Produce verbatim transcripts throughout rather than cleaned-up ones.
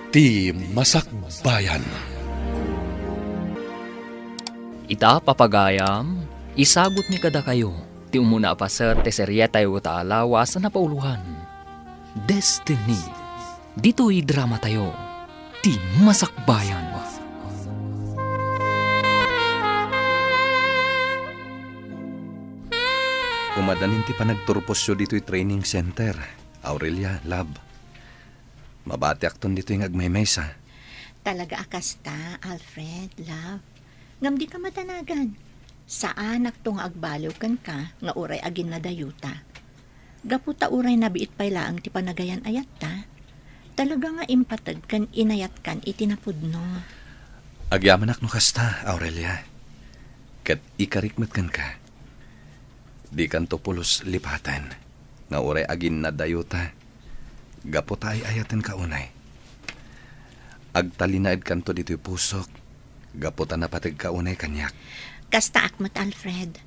Ti Masakbayan. Ita, papagayam, isagutmi kadakayo ti umuna a paset ti serietayo ta a lawas a napauloan, Destiny. Ditoy dramatayo, Ti Masakbayan. Umadanin ti panagturposyo ditoy training center, Aurelia, love. Mabatiakton ditoy nga agmaymaysa. Talaga a kasta, Alfred, love. Ngem dika madanagan. Saanakto nga agbaliw kenka nga uray aginnadayota. Gapu ta uray nabiit pay laeng ti panagayan-ayatta, talaga nga impateg ken inayatkan iti napudno. Agyamanak no kasta, Aurelia. Ket ikarik met kenka. Dikanto pulos lipaten nga uray aginnadayota gapu ta ay-ayatenka unay. Agtalinaedkanto ditoy pusok gapu ta napategka unay kaniak. Kastaak met, Alfred.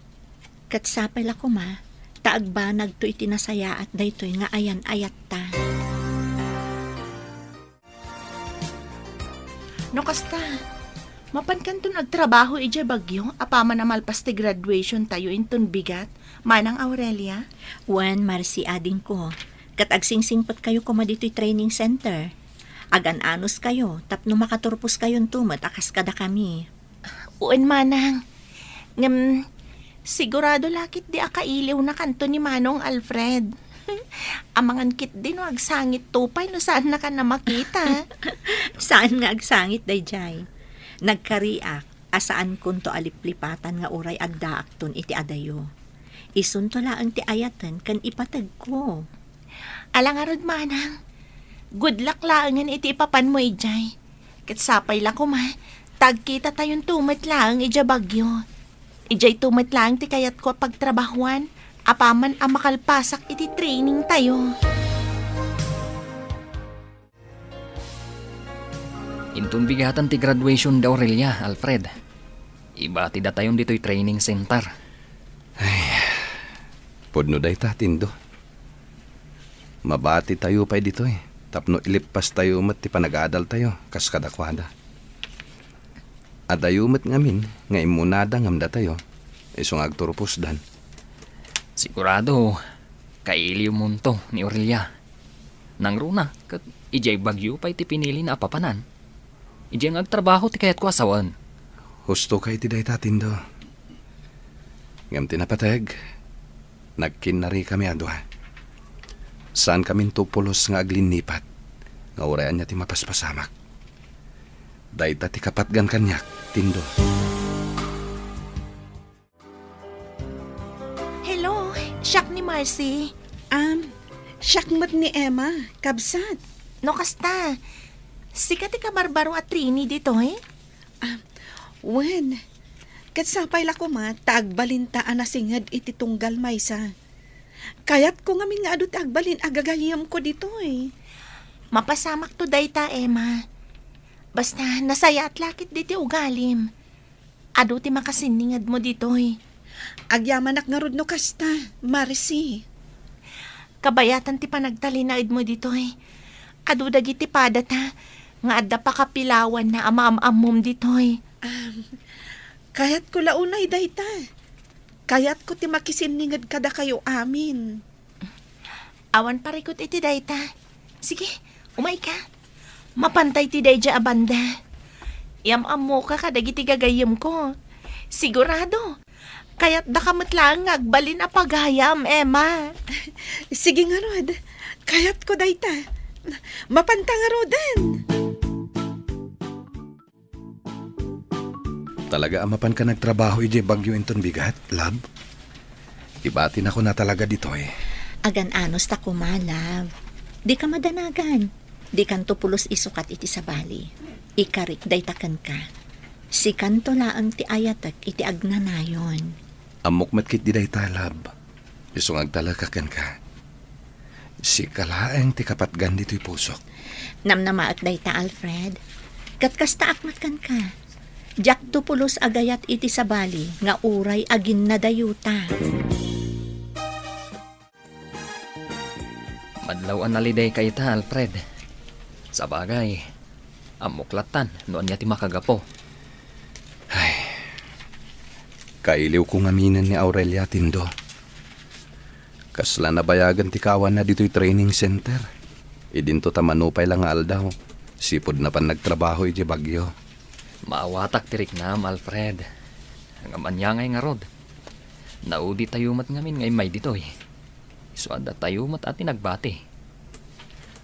Ket sapay la koma ta agbanagto iti nasayaat daytoy nga ayan-ayatta. No kasta, mapankanton agtrabaho idiay Baguio apaman a malpas ti graduation tayo inton bigat, Manang Aurelia? Wen, Marcy, adingko. Ket agsingsingpetkayo koma ditoy training center. Agan-anuskayo tapno makaturposkayonto met a kas kadakami. Wen, Manang. Ngem, sigurado la ketdi a kailiwnakanto ni Manong Alfred. Amangan ketdi no agsangitto pay no saannakan a makita. Saan nga agsangit daydiay. Nagkariak a saankonto a liplipatan nga uray addaakton iti adayo. Isunto laeng ti ayaten ken ipategko. Ala ngarud, Manang. Good luck laengen iti ipapanmo idiay. Ket sapay la koma ta agkitatayonto met laeng idiay Baguio. Idiayto met laeng ti kayatko a pagtrabahuan apaman a makalpasak iti training tayo. Inton bigatan ti graduation da Aurelia, Alfred, ibatidatayon ditoy training center. Ay, pudno dayta, Tindo. Mabatitayo pay ditoy tapno ileppastayo met ti panagadaltayo kas kadakuada. Adayo met ngamin nga immunada ngem datayo, isu nga agturposdan. Sigurado, kailiwmonto ni Aurelia. Nangruna, ket idiay Baguio pay ti pinilina a papanan. Idiay nga agtrabaho ti kayatko a sawen. Husto ka iti dayta, Tindo. Ngem ti napateg, nagkinnarikami a dua. Saankaminto pulos nga aglinnipat, nga uray ania ti mapaspasamak. Dayta ti kapatgan kaniak, Tindo. Hello, siak ni Marcy. Am, siak met ni Emma, kabsat. No kasta, sika ti kabarbaro a Trini ditoy? Ah, wen. Ket sapay la koma ta agbalinta a nasinged iti tunggal maysa. Kayatko ngamin nga adu ti agbalin a gagayyemko ditoy. Mapasamakto dayta, Emma. Basta, nasayaat la ketdi ti ugalim. Adu ti makasinningedmo ditoy. Agyamanak ngarud no kasta, Marcy. Kabayatan ti panagtalinaedmo ditoy. Adu dagiti padata nga adda pakapilawanna a maam-ammom ditoy. Am, kayatko la unay dayta. Kayatko ti makisinninged kadakayo amin. Awan parikut iti dayta. Sige, umayka. Mapantay ti daydiay a banda. Yam-ammoka kadagiti gagayyemko. Sigurado, kayatdaka met laeng nga agbalin a pagayam, Emma. Sige ngarud, kayatko dayta. Mapanta ngaruden. Talaga a mapanka nagtrabaho idiay Baguio inton bigat, love? Ibatinakon a talaga ditoy. Agan-anos ta koma, love. Dika madanagan. Dikanto pulos isukat iti sabali. Ikarik dayta kenka. Sikanto laeng ti ayatek iti agnanayon. Ammok met ketdi dayta, love. Isu nga agtalekak kenka. Sika laeng ti kapatgan ditoy pusok. Namnamaek dayta, Alfred. Ket kastaak met kenka. Diakto pulos a gayat iti sabali nga uray aginnadayota. Madlaw a nalidayka ita, Alfred. Sabagay, Ammok lattan no ania ti makagapu. Ay, kailiwko ngaminen ni Aurelia, Tindo. Kasla nabayagen ti kaawanna ditoy training center. Idinto ta mano pay la nga aldaw, sipud napan nagtrabaho iti bagyo. Maawatak ti riknam, Alfred. Ngem ania ngay ngarud? Nauditayo met ngamin nga immay ditoy. Isu a datayo met a ti nagbati.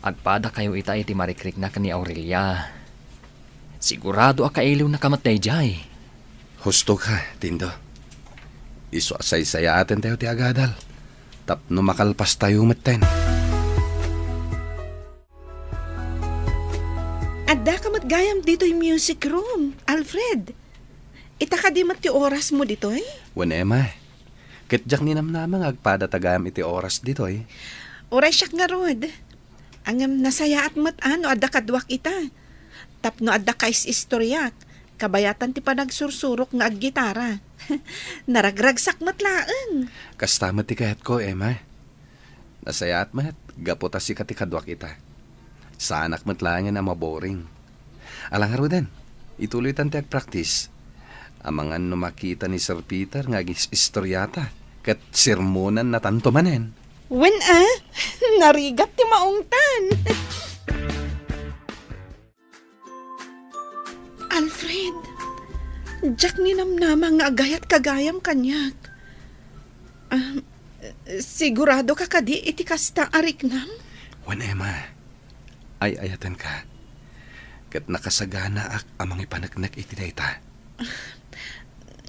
Agpadakayo ita iti marikrikna ken ni Aurelia. Sigurado a kailiwnaka met daydiay. Husto ka, Tindo. Isu a saysayaaten tayo ti agadal tapno makalpastayo metten. Addaka met gayam ditoy music room, Alfred. Ita kadi met ti orasmo ditoy? Wen, Emma. Ket diak ninamnama nga agpadata gayam iti oras ditoy. Uray siak ngarud. Ngem nasayaat met a no adda kaduak ita. Tapno adda kais-istoriak, kabayatan ti panagsursurok nga aggitara. Naragragsak met laeng. Kasta met ti kayatko, Emma. Nasayaat met, gapu ta sika ti kaduak ita. Saanak met laengen a maboring. Ala ngaruden, ituloytan ti agpraktis. Amangan no makita ni Sir Peter nga agis-istoriata, ket sermonannatanto manen. Wen a, narigat ti maungtan. Alfred, diak ninamnama nga agayatka gayam kaniak. Ah, siguradoka kadi iti kasta a riknam? Wen, Emma, ay-ayatenka. Ket nakasaganaak a mangipaneknek iti dayta.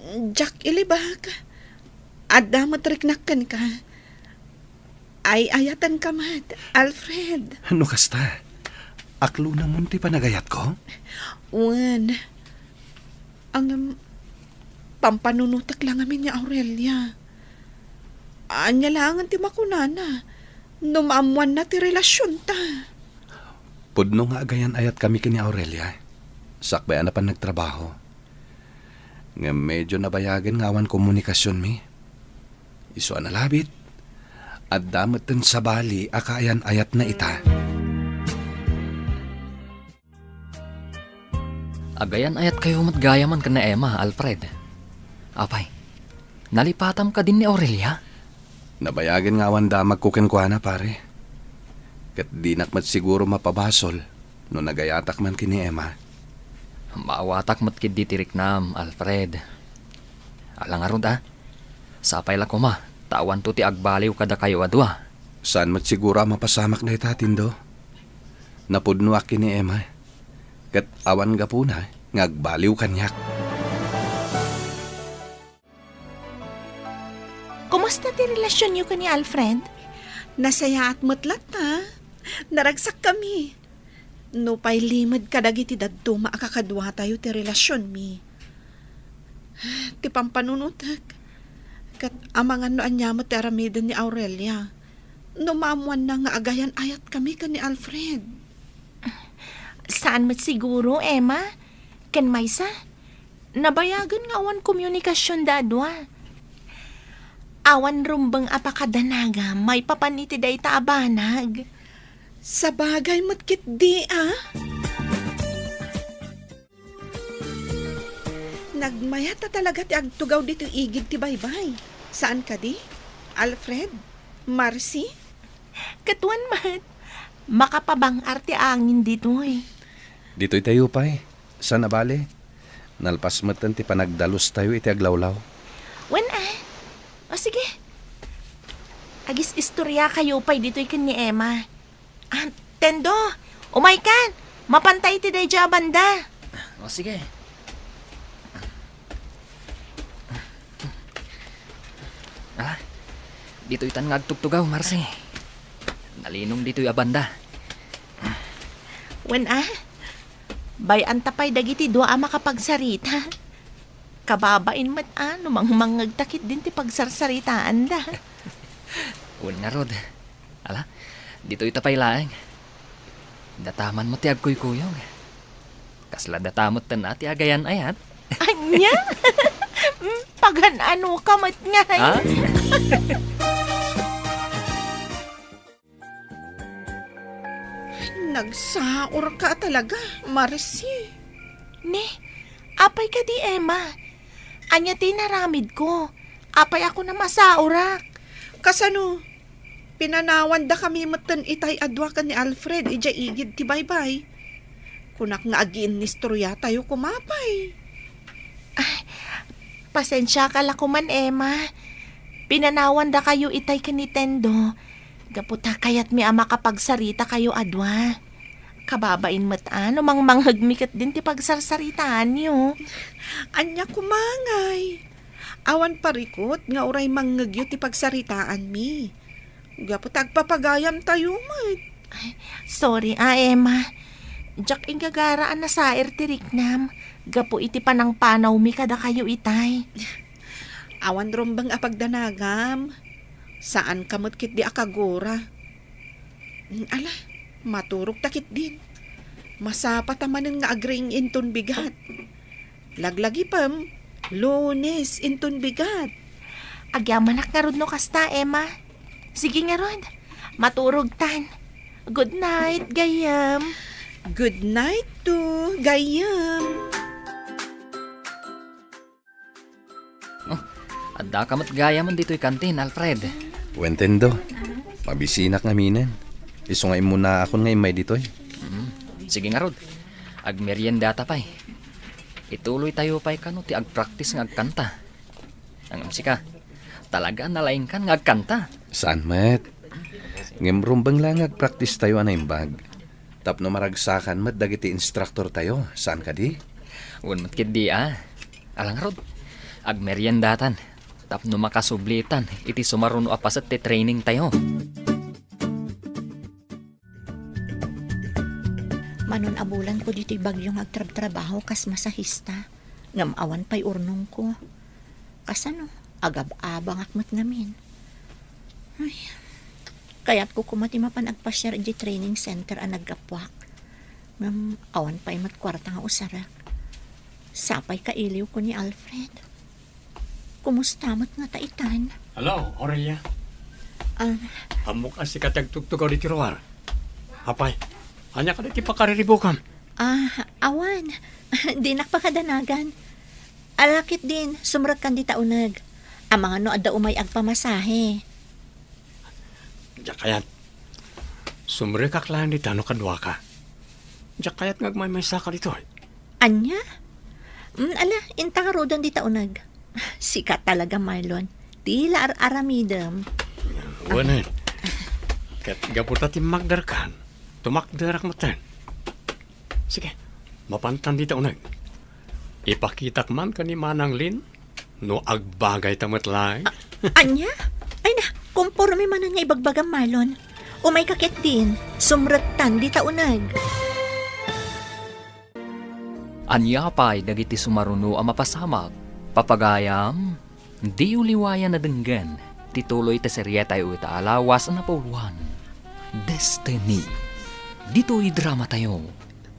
Diak ilibak. Adda met riknak kenka. Ay-ayatenka met, Alfred. No kasta, aklonamon ti panagayatko? Wen. Ngem, pampanunotek la ngamin ni Aurelia. Ania laengen ti makunana no maammoanna ti relasionta? Pudno nga agayan-ayatkami ken ni Aurelia, sakbay a napan nagtrabaho. Ngem medio nabayagen nga awan komunikasionmi. Isu a nalabit, adda metten sabali a kaayan-ayatna ita. Agayan-ayatkayo met gayamen ken ni Emma, Alfred. Apay, nalipatam kadin ni Aurelia? Nabayagen nga awan damagko kenkuana, pare. Ket dinak met siguro mapabasol no nagayatak man ken ni Emma. Maawatak met ketdi ti riknam, Alfred. Ala ngarud a, sapay la koma ta awanto ti agbaliw kadakayo a dua. Saan met siguro a mapasamak dayta, Tindo. Napudnoak ken ni Emma, ket awan gapuna nga agbaliw kaniak. Kumusta ti relasionyo ken ni Alfred? Nasayaat met latta. Naragsakkami. Nupay limed kadagiti dadduma a kakaduatayo ti relasionmi. Ti pampanunotek, ket amangan no ania met ti aramiden ni Aurelia no maammoanna nga agayan-ayatkami ken ni Alfred. Saan met siguro, Emma. Ken maysa, nabayagen nga awan komunikasionda a dua. Awan rumbeng a pakadanagam maipapan iti dayta a banag. Sabagay met ketdi a. Nagmayat a talaga ti agtugaw ditoy igid ti baybay. Saan kadi? Alfred? Marcy? Ket wen met, makapabang-ar ti angin ditoy. Ditoy tayo pay. Saan a bale, nalpas metten ti panagdalustayo iti aglawlaw. Wen a. O sige. Agis-istoriakayo pay ditoy ken ni Emma. Ah, Tendo, umaykan. Mapanta iti daydiay a banda. O, sige. Ah, ditoy tan nga agtugtugaw, Marcy. Nalinong ditoy a banda. Wen a, bay-anta pay dagiti dua a makapagsarita. Kababain met a no mangmangngegta ketdin ti pagsarsaritaanda. Wen ngarud. Ala, ditoy ta pay laeng. Dataman met ti agkuykuyog. Kasla datamet ten a ti agayan-ayat. Ania? Mm, pagan-anoka met ngay? Ha? Nagsaurka talaga, Marci. Ne, apay kadi, Emma? Ania ti inaramidko? Apay a kunam a saurak? Kasano? Pinanawandakami metten itay a dua ken ni Alfred idiay igid ti baybay. Kunak nga agiinnistoriatayo koma pay. Ay, pasensiaka la koman, Emma. Pinanawandakayo itay ken ni Tendo. Gapu ta kayatmi a makapagsaritakayo a dua. Kababain met a no mangmanghegmi ketdin ti pagsarsaritaanyo. Ania koma ngay? Awan parikut nga uray mangngegyo ti pagsaritaanmi. Gapu ta agpapagayamtayo met. Ay, sorry a, Emma. Diak inggagara a nasair ti riknam gapu iti panangpanawmi kadakayo itay. Awan rumbeng a pagdanagam. Saanka met ketdi a kagura. Ala, maturogta ketdin. Masapata manen nga agriing inton bigat. Laglagipem, Lunes inton bigat. Agyamanak ngarud no kasta, Emma. Sige ngarud, maturogtan. Good night, gayyem. Good night too, gayyem. Oh, addaka met gayamen ditoy kantin, Alfred. Wen, Tendo, mabisinak ngaminen. Isu nga immunaakon nga immay ditoy. Mm, sige ngarud. Agmeriendata pay. Ituloytayo pay kano ti agpraktis nga agkanta. Ngem sika, talaga a nalaingkan nga agkanta. Saan met? Ngem rumbeng la nga agpraktistayo a naimbag. Tapno maragsakan met dagiti instructortayo, saan kadi? Wen met ketdi a. Ala ngarud, agmeriendatan tapno makasublitan iti sumaruno a paset ti trainingtayo. Manon a bulanko ditoy Baguio nga agtrabtrabaho kas masahista, ngem awan pay urnongko. Kasano, agab-abangak met ngamin. Ay, kayatko koma ti mapan agpasiar idiay training center a naggapuak. Ngem awan pay met kuarta nga usarek. Sapay kailiwko ni Alfred. Kumusta met ngata itan? Hello, Aurelia. Ah. Ammok a sika ti agtugtugaw ditoy ruar. Apay, ania kadi ti pakariribukam? Ah, awan. Dinak pakadanagan. Ala ketdin, sumrekkan dita uneg. Amangan no adda umay agpamasahe. Diak kayat. Sumrekak laeng dita no kaduaka. Diak kayat nga agmaymaysaka ditoy. Ania? Mm, ala, inta ngaruden dita uneg. Sika talaga, Marlon. Ti la ar-aramidem. Wen, ket gapu ta timmakderkan, tumakderak metten. Sige, mapantan dita uneg. Ipakitak man ken ni Manang Lin no agbagayta met laeng. A-, ania? Ay na, komporme manen nga ibagbagam, Marlon. Umayka ketdin, sumrektan dita uneg. Ania pay dagiti sumaruno a mapasamak? Papagayam, diyo liwayan a denggen ti tuloy ti serietayo ita a lawas a napauluan, Destiny. Ditoy dramatayo,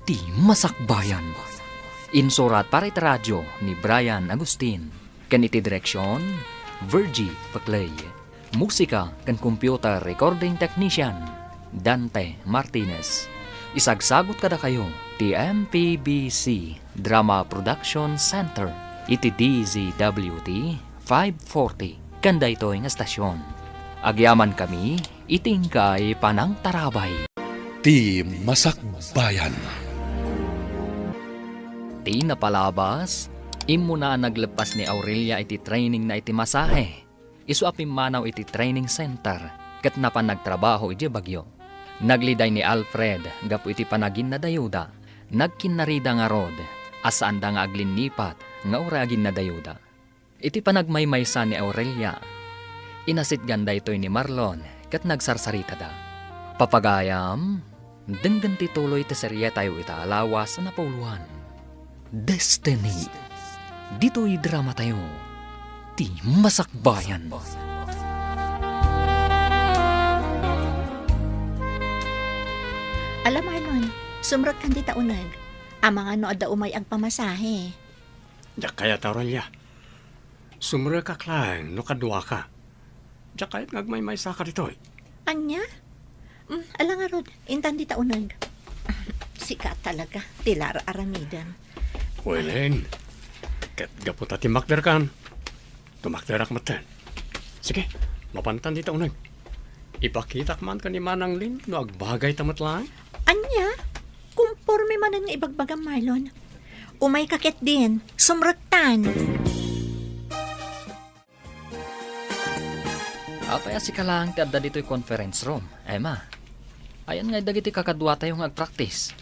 Ti Masakbayan. Insurat para iti radio ni Brian Agustin. Ken iti direksion, Virgie Paclay. Musika ken computer recording technician, Dante Martinez. Isagsagut kadakayo ti M P B C Drama Production Center iti D Z W T five forty ken daytoy nga estasion. Agyamankami iti inkay panangtarabay. Ti Masakbayan. Ti napalabas, immuna a nagleppas ni Aurelia iti trainingna iti masahe. Isu a pimmanaw iti training center ket napan nagtrabaho idiay Baguio. Nagliday ni Alfred gapu iti panaginnadayuda. Nagkinnarida ngarud a saanda nga aglinnipat nga uray aginnadayuda. Iti panagmaymaysa ni Aurelia, inasitgan daytoy ni Marlon ket nagsarsaritada. Papagayam, denggen ti tuloy ti serietayo ita a lawas a napauluan, Destiny. Ditoy dramatayo, Ti Masakbayan. Ala, Marlon, sumrekkan dita uneg. Amangan no adda umay agpamasahe. Diak kayat, Aurelia. Sumrekak laeng no kaduaka. Diak kayat nga agmaymaysaka ditoy. Ania? Mm, ala ngarud, intan dita uneg. Sika talaga, ti ar-aramidem. Welen, ket gapu ta timmakderkan, tumakderak metten. Sige, mapantan dita uneg. Ipakitak man ken ni Manang Lin no agbagayta met laeng. Ania? Kumporme manen nga ibagbagam, Marlon. Umayka ketdin, sumrektan. Apay a sika laeng ti adda ditoy conference room, Emma? Ayan ngay dagiti kakaduatayo nga agpraktis?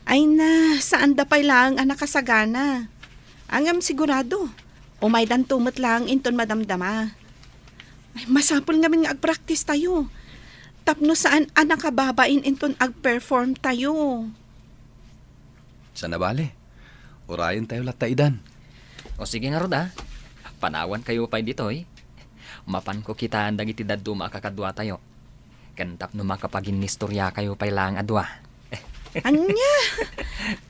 Ay na, saanda pay laeng a nakasagana. Ngem sigurado, umaydanto met laeng inton madamdama. Ay, masapul ngamin nga agpraktistayo. Tapno saan a nakababain inton agperformtayo. Saan a bale. Urayentayo latta idan. O sige ngarud a. Panawankayo pay ditoy. Mapanko kitaen dagiti dadduma a kakaduatayo. Ken tapno makapaginnistoriakayo pay laeng a dua. Ania?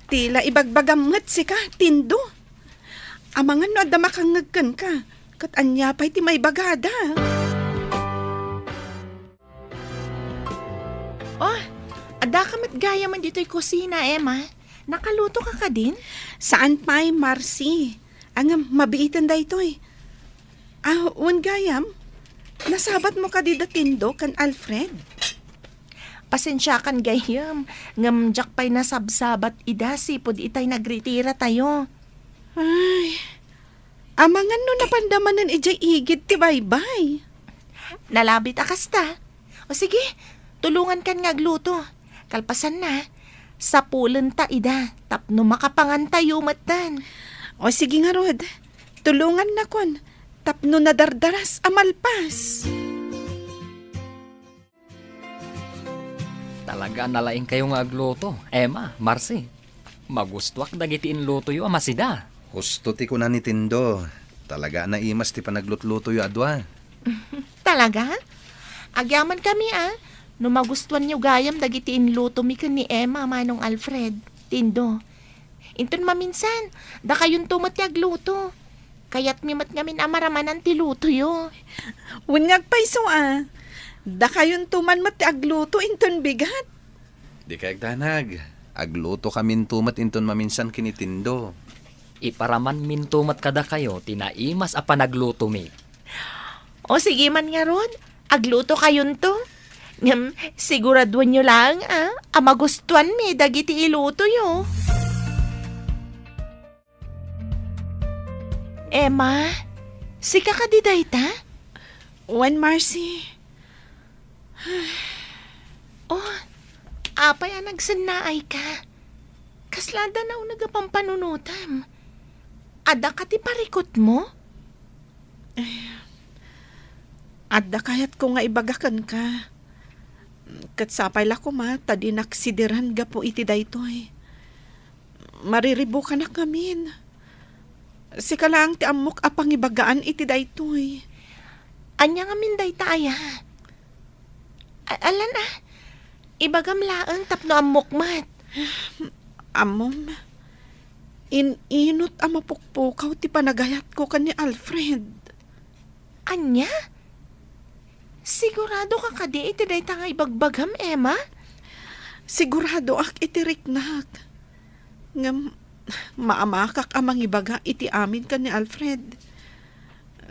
Ti la ibagbagam met sika, Tindo. Amangan no adda makangngeg kenka, ket ania pay ti maibagada? Oh, addaka met gayamen ditoy kusina, Emma. Nakalutoka kadin? Saan pay, Marcy. Ngem mabiiten daytoy. Ah, wen gayam, nasabatmo kadi da Tindo ken Alfred? Pasensiakan gayam, ngem diak pay nasabsabat ida sipud itay nagritiratayo. Ay, amangan no napanda manen idiay igid ti baybay. Nalabit a kasta. O sige, tulongankan nga agluto. Kalpasanna, sapulenta ida tapno makapangantayo metten. O sige ngarud, tulongannakon tapno nadardaras a malpas. Talaga a nalaingkayo nga agluto, Emma, Marcy. Magustoak dagiti inlutoyo a masida. Husto ti kuna ni Tindo. Talaga a naimas ti panaglutlutoyo a dua. Talaga? Agyamankami a, no magustoanyo gayam dagiti inlutomi ken ni Emma, Manong Alfred, Tindo. Inton maminsan, dakayonto met ti agluto. Kayatmi met ngamin a maramanan ti lutoyo. Wen nga agpayso a, dakayonto man met ti agluto inton bigat. Dikay agdanag. Aglutokaminto met inton maminsan ken ni Tindo. Iparamanminto met kadakayo ti naimas a panaglutomi. O sige man ngarud, aglutokayonto. Ngem siguraduenyo laeng a, a magustoanmi dagiti ilutoyo. Emma, sika kadi dayta? Wen, Marcy. Oh, apay a nagsennaayka? Kasla adda nauneg a pampanunotem? Adda ka ti parikutmo? Eh, adda kayatko nga ibaga kenka. Ket sapay la koma ta dinak sidiran gapu iti daytoy. Mariribukanak ngamin. Sika laeng ti ammok a pangibagaan iti daytoy. Ania ngamin dayta aya? A-, alan a? Ibagam laeng tapno ammok met. Ammom, in-inut a mapukpukaw ti panagayatko ken ni Alfred. Ania? Sigurado ka kadi iti dayta nga ibagbagam, Emma? Siguradoak iti riknak. Ngem maamakak a mangibaga iti amin ken ni Alfred.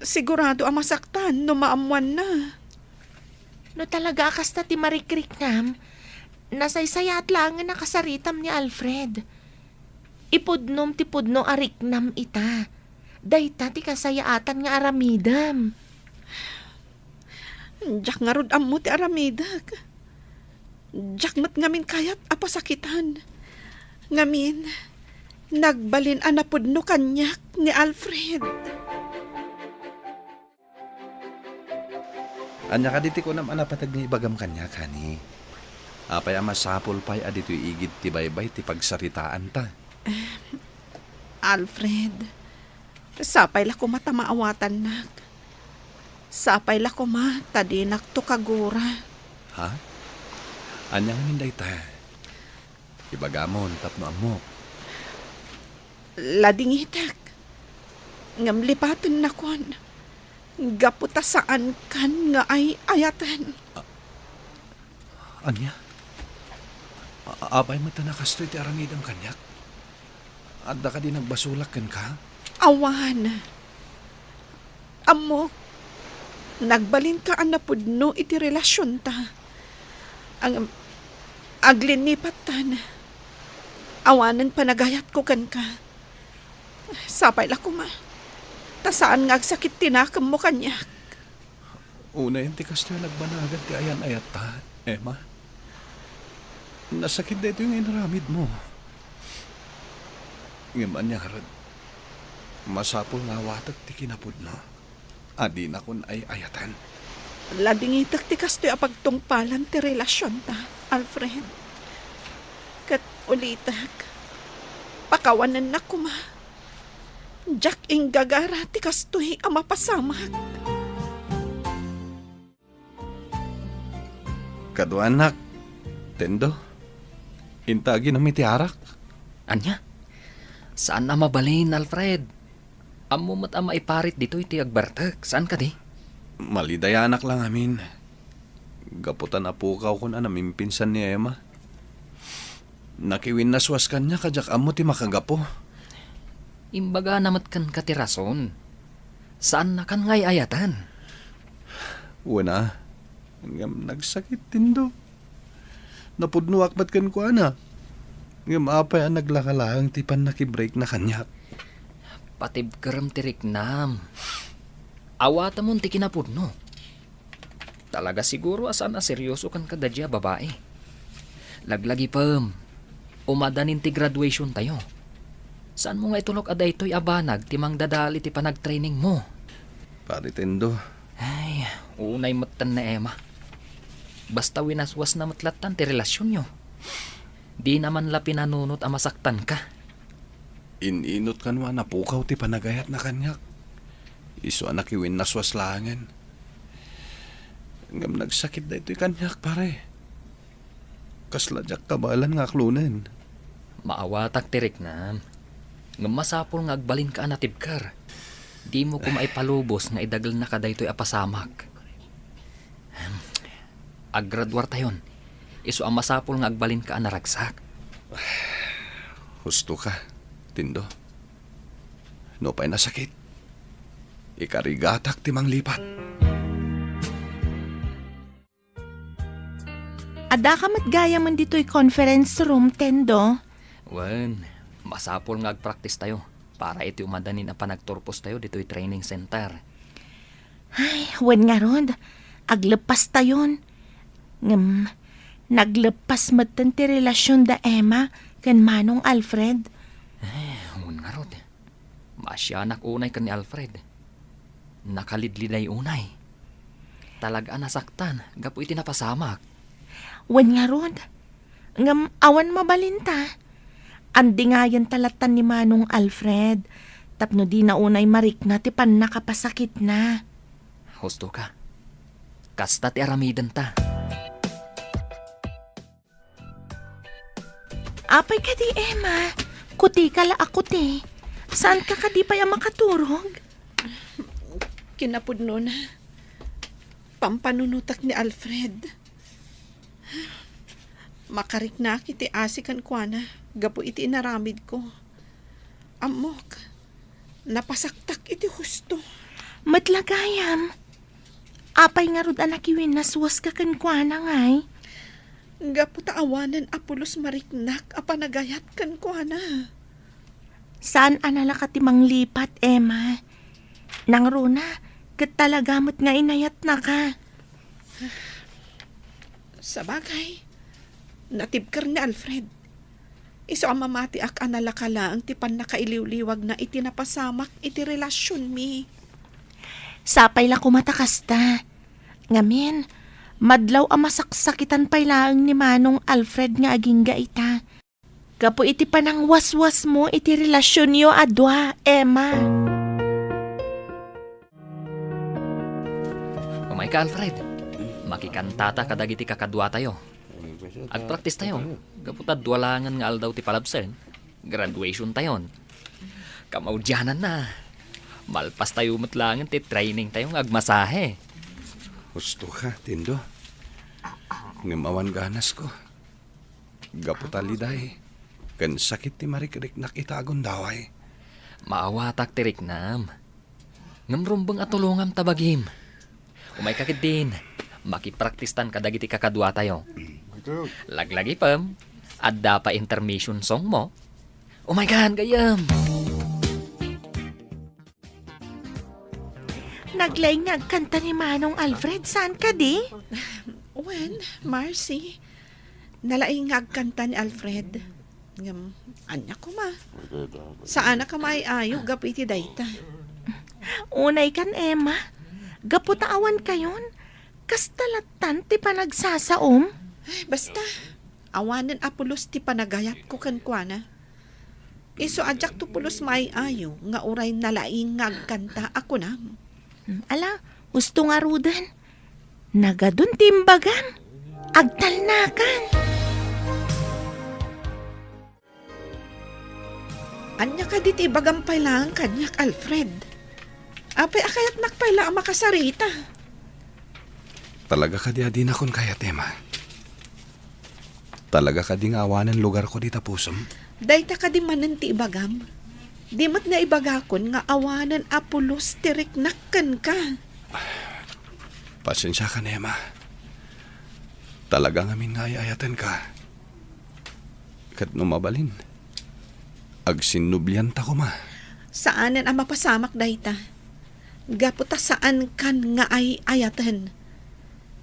Sigurado a masaktan no maammoanna. No talaga a kasta ti marikriknam, nasaysayaat laengen a kasaritam ni Alfred. Ipudnom ti pudno a riknam ita. Dayta ti kasayaatan nga aramidem. Diak ngarud ammo ti aramidek. Diak met ngamin kayat a pasakitan. Ngamin, nagbalin a napudno kaniak ni Alfred. Ania kadi ti kunam a napateg nga ibagam kaniak, honey? Apay a masapul pay a ditoy igid ti baybay ti pagsaritaanta? Alfred, sapay la koma ta maawatannak. Sapay la koma ta dinakto kagura. Ha? Ania ngamin dayta? Ibagamon tapno ammok. Ladingitek. Ngem lipatennakon. Gapu ta saankan nga ay-ayaten. A-, ania? A-, apay met a kastoy ti aramidem kaniak? Adda kadi nagbasolak kenka? Awan. Ammok, nagbalinka a napudno iti relasionta. Ang, aglinnipattan, awanen panagayatko kenka. Sapay la koma, ta saan nga agsakit ti nakemmo kaniak. Unayen ti kastoy a nagbanagan ti ayan-ayatta, Emma. Nasakit daytoy nga inaramidmo. Ngem ania ngarud, masapul nga awatek ti kinapudno a dinakon ay-ayatan. Ladingitek ti kastoy a pagtungpalan ti relasionta, Alfred. Ket ulitek, pakawanennak koma. Diak inggagara ti kastoy a mapasamak. Kaduanak, Tendo, inta aginom iti arak. Ania? Saan a mabalin, Alfred. Ammo met a maiparit ditoy ti agbertek, saan kadi? Malidayanak la ngamin. Gapu ta napukawkon a namimpinsan ni Emma. Nakiwinnaswas kaniak a diak ammo ti makagapu. Imbagana met kenka ti rason. Saannakan nga ay-ayatan. Wen a, ngem nagsakit, Tendo. Napudnoak met kenkuana. Ngem apay a naglaka laeng ti pannakibreakna kaniak? Patibkerem ti riknam. Awatemon ti kinapudno. Talaga siguro a saan a seryoso kenka daydiay a babai. Laglagipem, umadanin ti graduationtayo. Saanmo nga itulok a daytoy a banag ti mangdadael iti panagtrainingmo? Pare Tendo. Ay, unay metten ni Emma. Basta winaswasna met lattan ti relasionyo. Dina man la pinanunot a masaktanka. In-inot kano a napukaw ti panagayatna kaniak. Isu a nakiwinnaswas laengen. Ngem nagsakit daytoy kaniak, pare. Kasla diak kabaelan nga aklonen. Maawatak ti riknam. Ngem masapul nga agbalinka a natibker. Dimo koma ipalubos nga idagelnaka daytoy a pasamak. Ahem. Aggraduartayon. Isu a masapul nga agbalinka a naragsak. Husto ka, Tindo. Nupay nasakit, ikarigatak ti manglipat. Addaka met gayamen ditoy conference room, Tendo? Wen, masapul nga agpraktistayo para iti umadanin a panagturpostayo ditoy training center. Ay, wen ngarud, agleppastayon. Ngem, nagleppas metten ti relasion da Emma ken Manong Alfred. Eh, wen ngarud. Maasianak unay ken ni Alfred. Nakalidliday unay. Talaga a nasaktan gapu iti napasamak. Wen ngarud, ngem awan mabalinta. Andingayenta lattan ni Manong Alfred tapno dina unay marikna ti pannakapasakitna. Husto ka. Kasta ti aramidenta. Apay kadi, Emma? Kuti ka la a kuti. Saanka kadi pay a makaturog? Kinapudnona, pampanunotak ni Alfred. Makariknaak iti asi kenkuana gapu iti inaramidko. Ammok, napasaktak iti husto. Met la gayam, apay ngarud a nakiwinnaswaska kenkuana, ngay? Gapu ta awanen a pulos mariknak a panagayat kenkuana. Saan a nalaka ti manglipat, Emma. Nangruna, ket talaga met nga inayatnaka. Sabagay, natibker ni Alfred. Isu a mamatiak a nalaka laeng ti pannakailiwliwagna iti napasamak iti relasionmi. Sapay la koma ta kasta. Ngamin, madlaw a masaksakitan pay laeng ni Manong Alfred nga agingga ita. Gapu iti panangwaswasmo iti relasionyo a dua, Emma. Umayka, Alfred. Makikantata kadagiti kakaduatayo. Agpraktistayo. Gapu ta dua laengen nga aldaw ti palabsen, graduationtayon. Kamaudiananna, malpastayo met laengen ti trainingtayo nga agmasahe. Husto ka, Tindo. Ngem awan ganasko. Gapu ta liday, ken sakit ti marikriknak ita a gundaway. Maawatak ti riknam. Ngem rumbeng a tulongam ta bagim. Umayka ketdin, makipraktistan kadagiti kakaduatayo. Laglagipem, adda pay intermission songmo? Umaykan, gayyem! Naglaing nga agkanta ni Manong Alfred, saan kadi? Wen, Marcy, nalaing nga agkanta ni Alfred. Ngem, ania koma? Saanak a maay-ayo gapu iti dayta. Unaykan, Emma. Gapu ta awankayon, kasta lattan ti panagsasaom? Ay, basta, awanen a pulos ti panagayatko kenkuana. Isu a diakto pulos maay-ayo nga uray nalaing nga agkanta a kunam. Hmm, ala, husto ngaruden. Nagadun ti imbagam. Agtalnakan. Ania kadi ti ibagam pay laeng kaniak, Alfred? Apay a kayatnak pay la a makasarita? Talaga kadi a dinakon kayat, Emma? Talaga kadi nga awanen lugarko dita pusom? Dayta kadi manen ti ibagam? Di met nga ibagakon nga awanen a pulos ti riknak kenka. Pasensiakan, Emma. Talaga ngamin nga ay-ayatenka. Ket no mabalin, agsinnublianta koma. Saanen a mapasamak dayta. Gapu ta saankan nga ay-ayaten.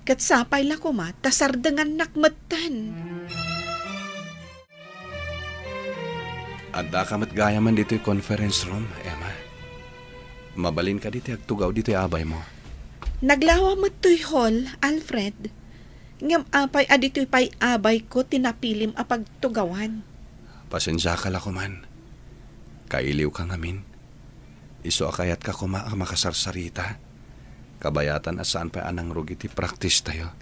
Ket sapay la koma ta sardengannak metten. Addaka met gayamen ditoy conference room, Emma. Mabalin kadi ti agtugaw ditoy abaymo? Naglawa met toy hall, Alfred. Ngem apay a ditoy pay abayko ti napilim a pagtugawan? Pasensiaka la koman. Kailiwka ngamin. Isu a kayatka koma a makasarsarita. Kabayatan a saan pay a nangrugi ti practice tayo.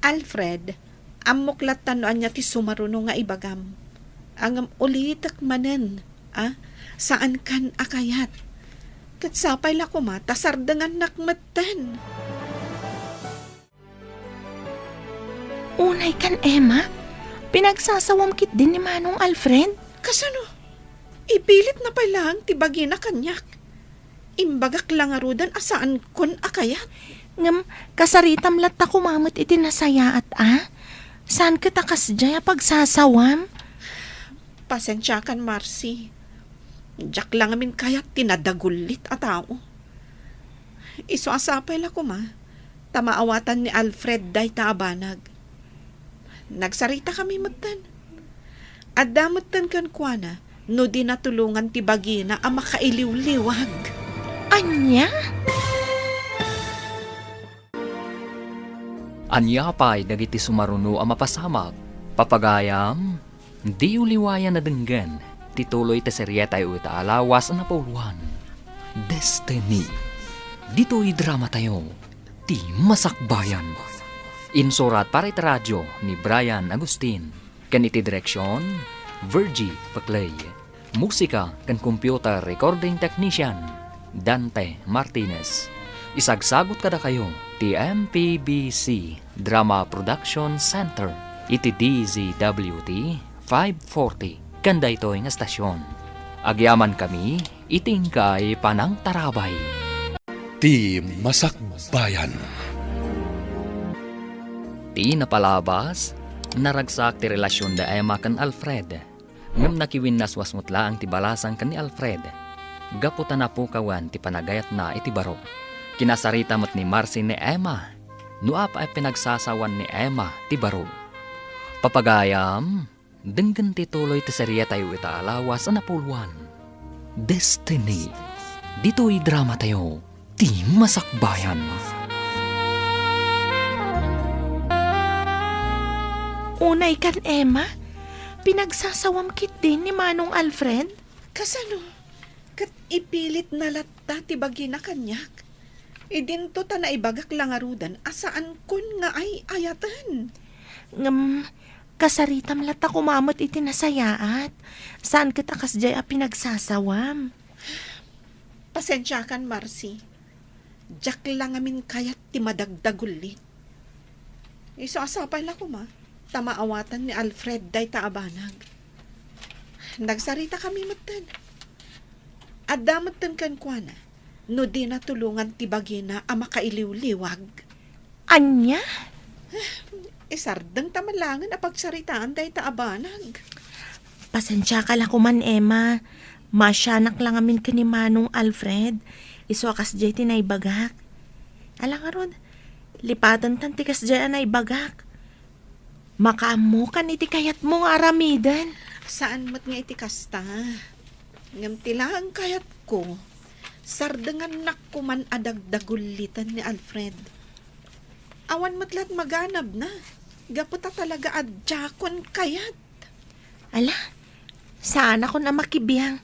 Alfred, ammok latta no ania ti sumaruno nga ibagam. Ngem ulitek manen, a, saankan a kayat. Ket sapay la koma ta sardengannak metten. Unaykan, Emma, pinagsasawam ketdin ni Manong Alfred. Kasano? Ipilitna pay laeng ti bagina kaniak. Imbagak la ngaruden a saankon a kayat. Ngem, kasaritam latta koma met iti nasayaat a. Saan ket a kasdiay a pagsasawam? Pasensiakan, Marcy. Diak la ngamin kayat ti nadagullit a tao. Isu a sapay la koma, ta maawatan ni Alfred dayta a banag. Nagsaritakami metten. Adda metten kenkuana no di natulongan ti bagina a makailiwliwag. Ania? Ania pay dagiti sumaruno a mapasamak? Papagayam, diyo liwayan a denggen ti tuloy ti serietayo ita a lawas a napauluan, Destiny. Ditoy dramatayo, Ti Masakbayan. Insurat para iti radio ni Brian Agustin, ken iti direksion, Virgie Peclay. Musika ken computer recording technician, Dante Martinez. Isagsagut kadakayo ti M P B C Drama Production Center iti D Z W T five forty ken daytoy nga estasion. Agyamankami iti inkay panangtarabay. Ti Masakbayan. Ti napalabas, naragsak ti relasion da Emma ken Alfred. Ngem nakiwinnaswas met laeng ti balasang ken ni Alfred, gapu ta napukawan ti panagayatna iti baro. Kinasarita met ni Marcy ni Emma no apay a pinagsasawan ni Emma ti baro. Papagayam, denggen ti tuloy ti serietayo ita a lawas a napauluan, Destiny. Ditoy dramatayo, Ti Masakbayan. Unaykan, Emma, pinagsasawam ketdin ni Manong Alfred? Kasano? Ket ipilitna latta ti bagina kaniak. Idinto ta naibagak la ngaruden a saankon nga ay-ayaten. Ngem, kasaritam latta koma met iti nasayaat. Saan ket a kasdiay a pinagsasawam. Pasensiakan, Marcy. Diak la ngamin kayat ti madagdagullit. Isu a sapay la koma, ta maawatan ni Alfred dayta a banag. Nagsaritakami metten. Adda metten kenkuana no dina tulongan ti bagina a makailiwliwag. Ania? Isardengta man laengen a pagsaritaan dayta a banag. Pasensiaka la koman, Emma. Maasianak la ngamin ken ni Manong Alfred. Isu a kasdiay ti naibagak. Ala ngarud, lipatentan ti kasdiay a naibagak. Makaammokan iti kayatmo nga aramiden. Saan met nga iti kasta. Ngem ti laeng kayatko, sardengannak koman a dagdagullitan ni Alfred. Awan met la't maganabna, gapu ta talaga a diakon kayat. Ala, saanakon a makibiang.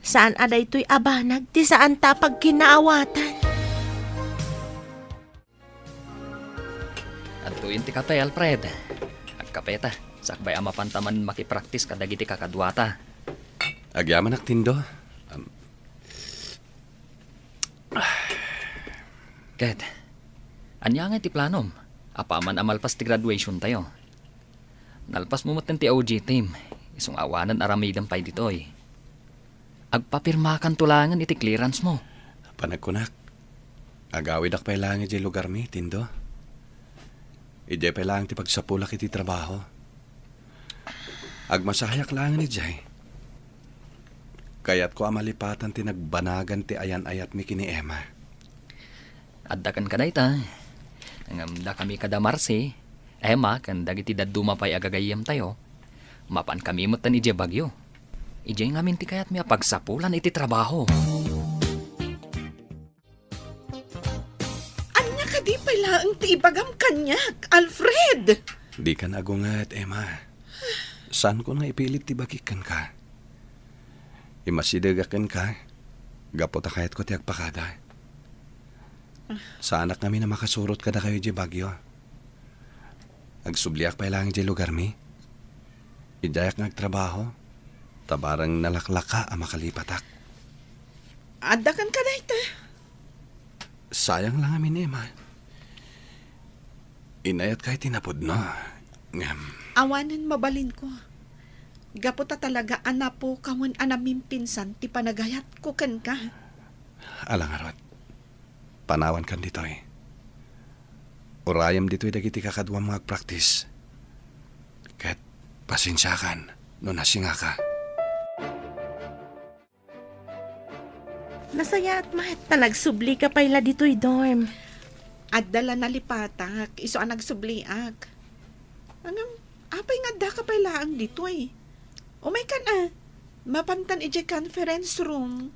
Saan a daytoy a banag ti saanta a pagkinaawatan. Adtoyen ti kape, Alfred. Agkapeta, sakbay a mapanta man makipraktis kadagiti kakaduata. Agyamanak, Tindo. Am, Ket, ania ngay ti planom? Apaman a malpas ti graduation tayo. Nalpasmo metten ti O G team, isu nga awanen aramidem pay ditoy. Agpapirmakanto laengen iti clearance mo. Panagkunak, agawidak pay laeng idiay lugarmi, Tindo. Idiay pay laeng ti pagsapulak iti trabaho. Agmasahayak laengen idiay. Kayatko a malipatan ti nagbanagan ti ayan-ayatmi ken ni Emma. Adda kenka dayta. Ngem dakami kada Marcy, Emma, ken dagiti dadduma pay a gagayyemtayo, mapankami metten idiay Baguio. Idiay ngamin ti kayatmi a pagsapulan iti trabaho. Ania kadi pay laeng ti ibagam kaniak, Alfred? Dikan agunget, Emma. Saanko nga ipilit ti bagik kenka. Imasidegak kenka, gapu ta kayatko ti agpakada. Saanak ngamin a makasurot kadakayo idiay Baguio. Agsubliak pay laeng idiay lugarmi. Idiayak nga agtrabaho, ta bareng nalaklaka a makalipatak. Adda kenka dayta. Sayang la ngamin, Emma. Inayatka iti napudno. Ngem, awanen mabalinko. Gapu ta talaga a napukawen a namimpinsan ti panagayatko kenka. Ala ngarud, panawankan ditoy. Urayem ditoy dagiti kakaduam nga agpraktis. Ket pasensiakan no nasingaka. Nasayaat met ta nagsublika pay la ditoy dorm. Adda la nalipatak, isu a nagsubliak. Ngem, apay nga addaka pay laeng ditoy? Umaykan a, mapantan idiay conference room.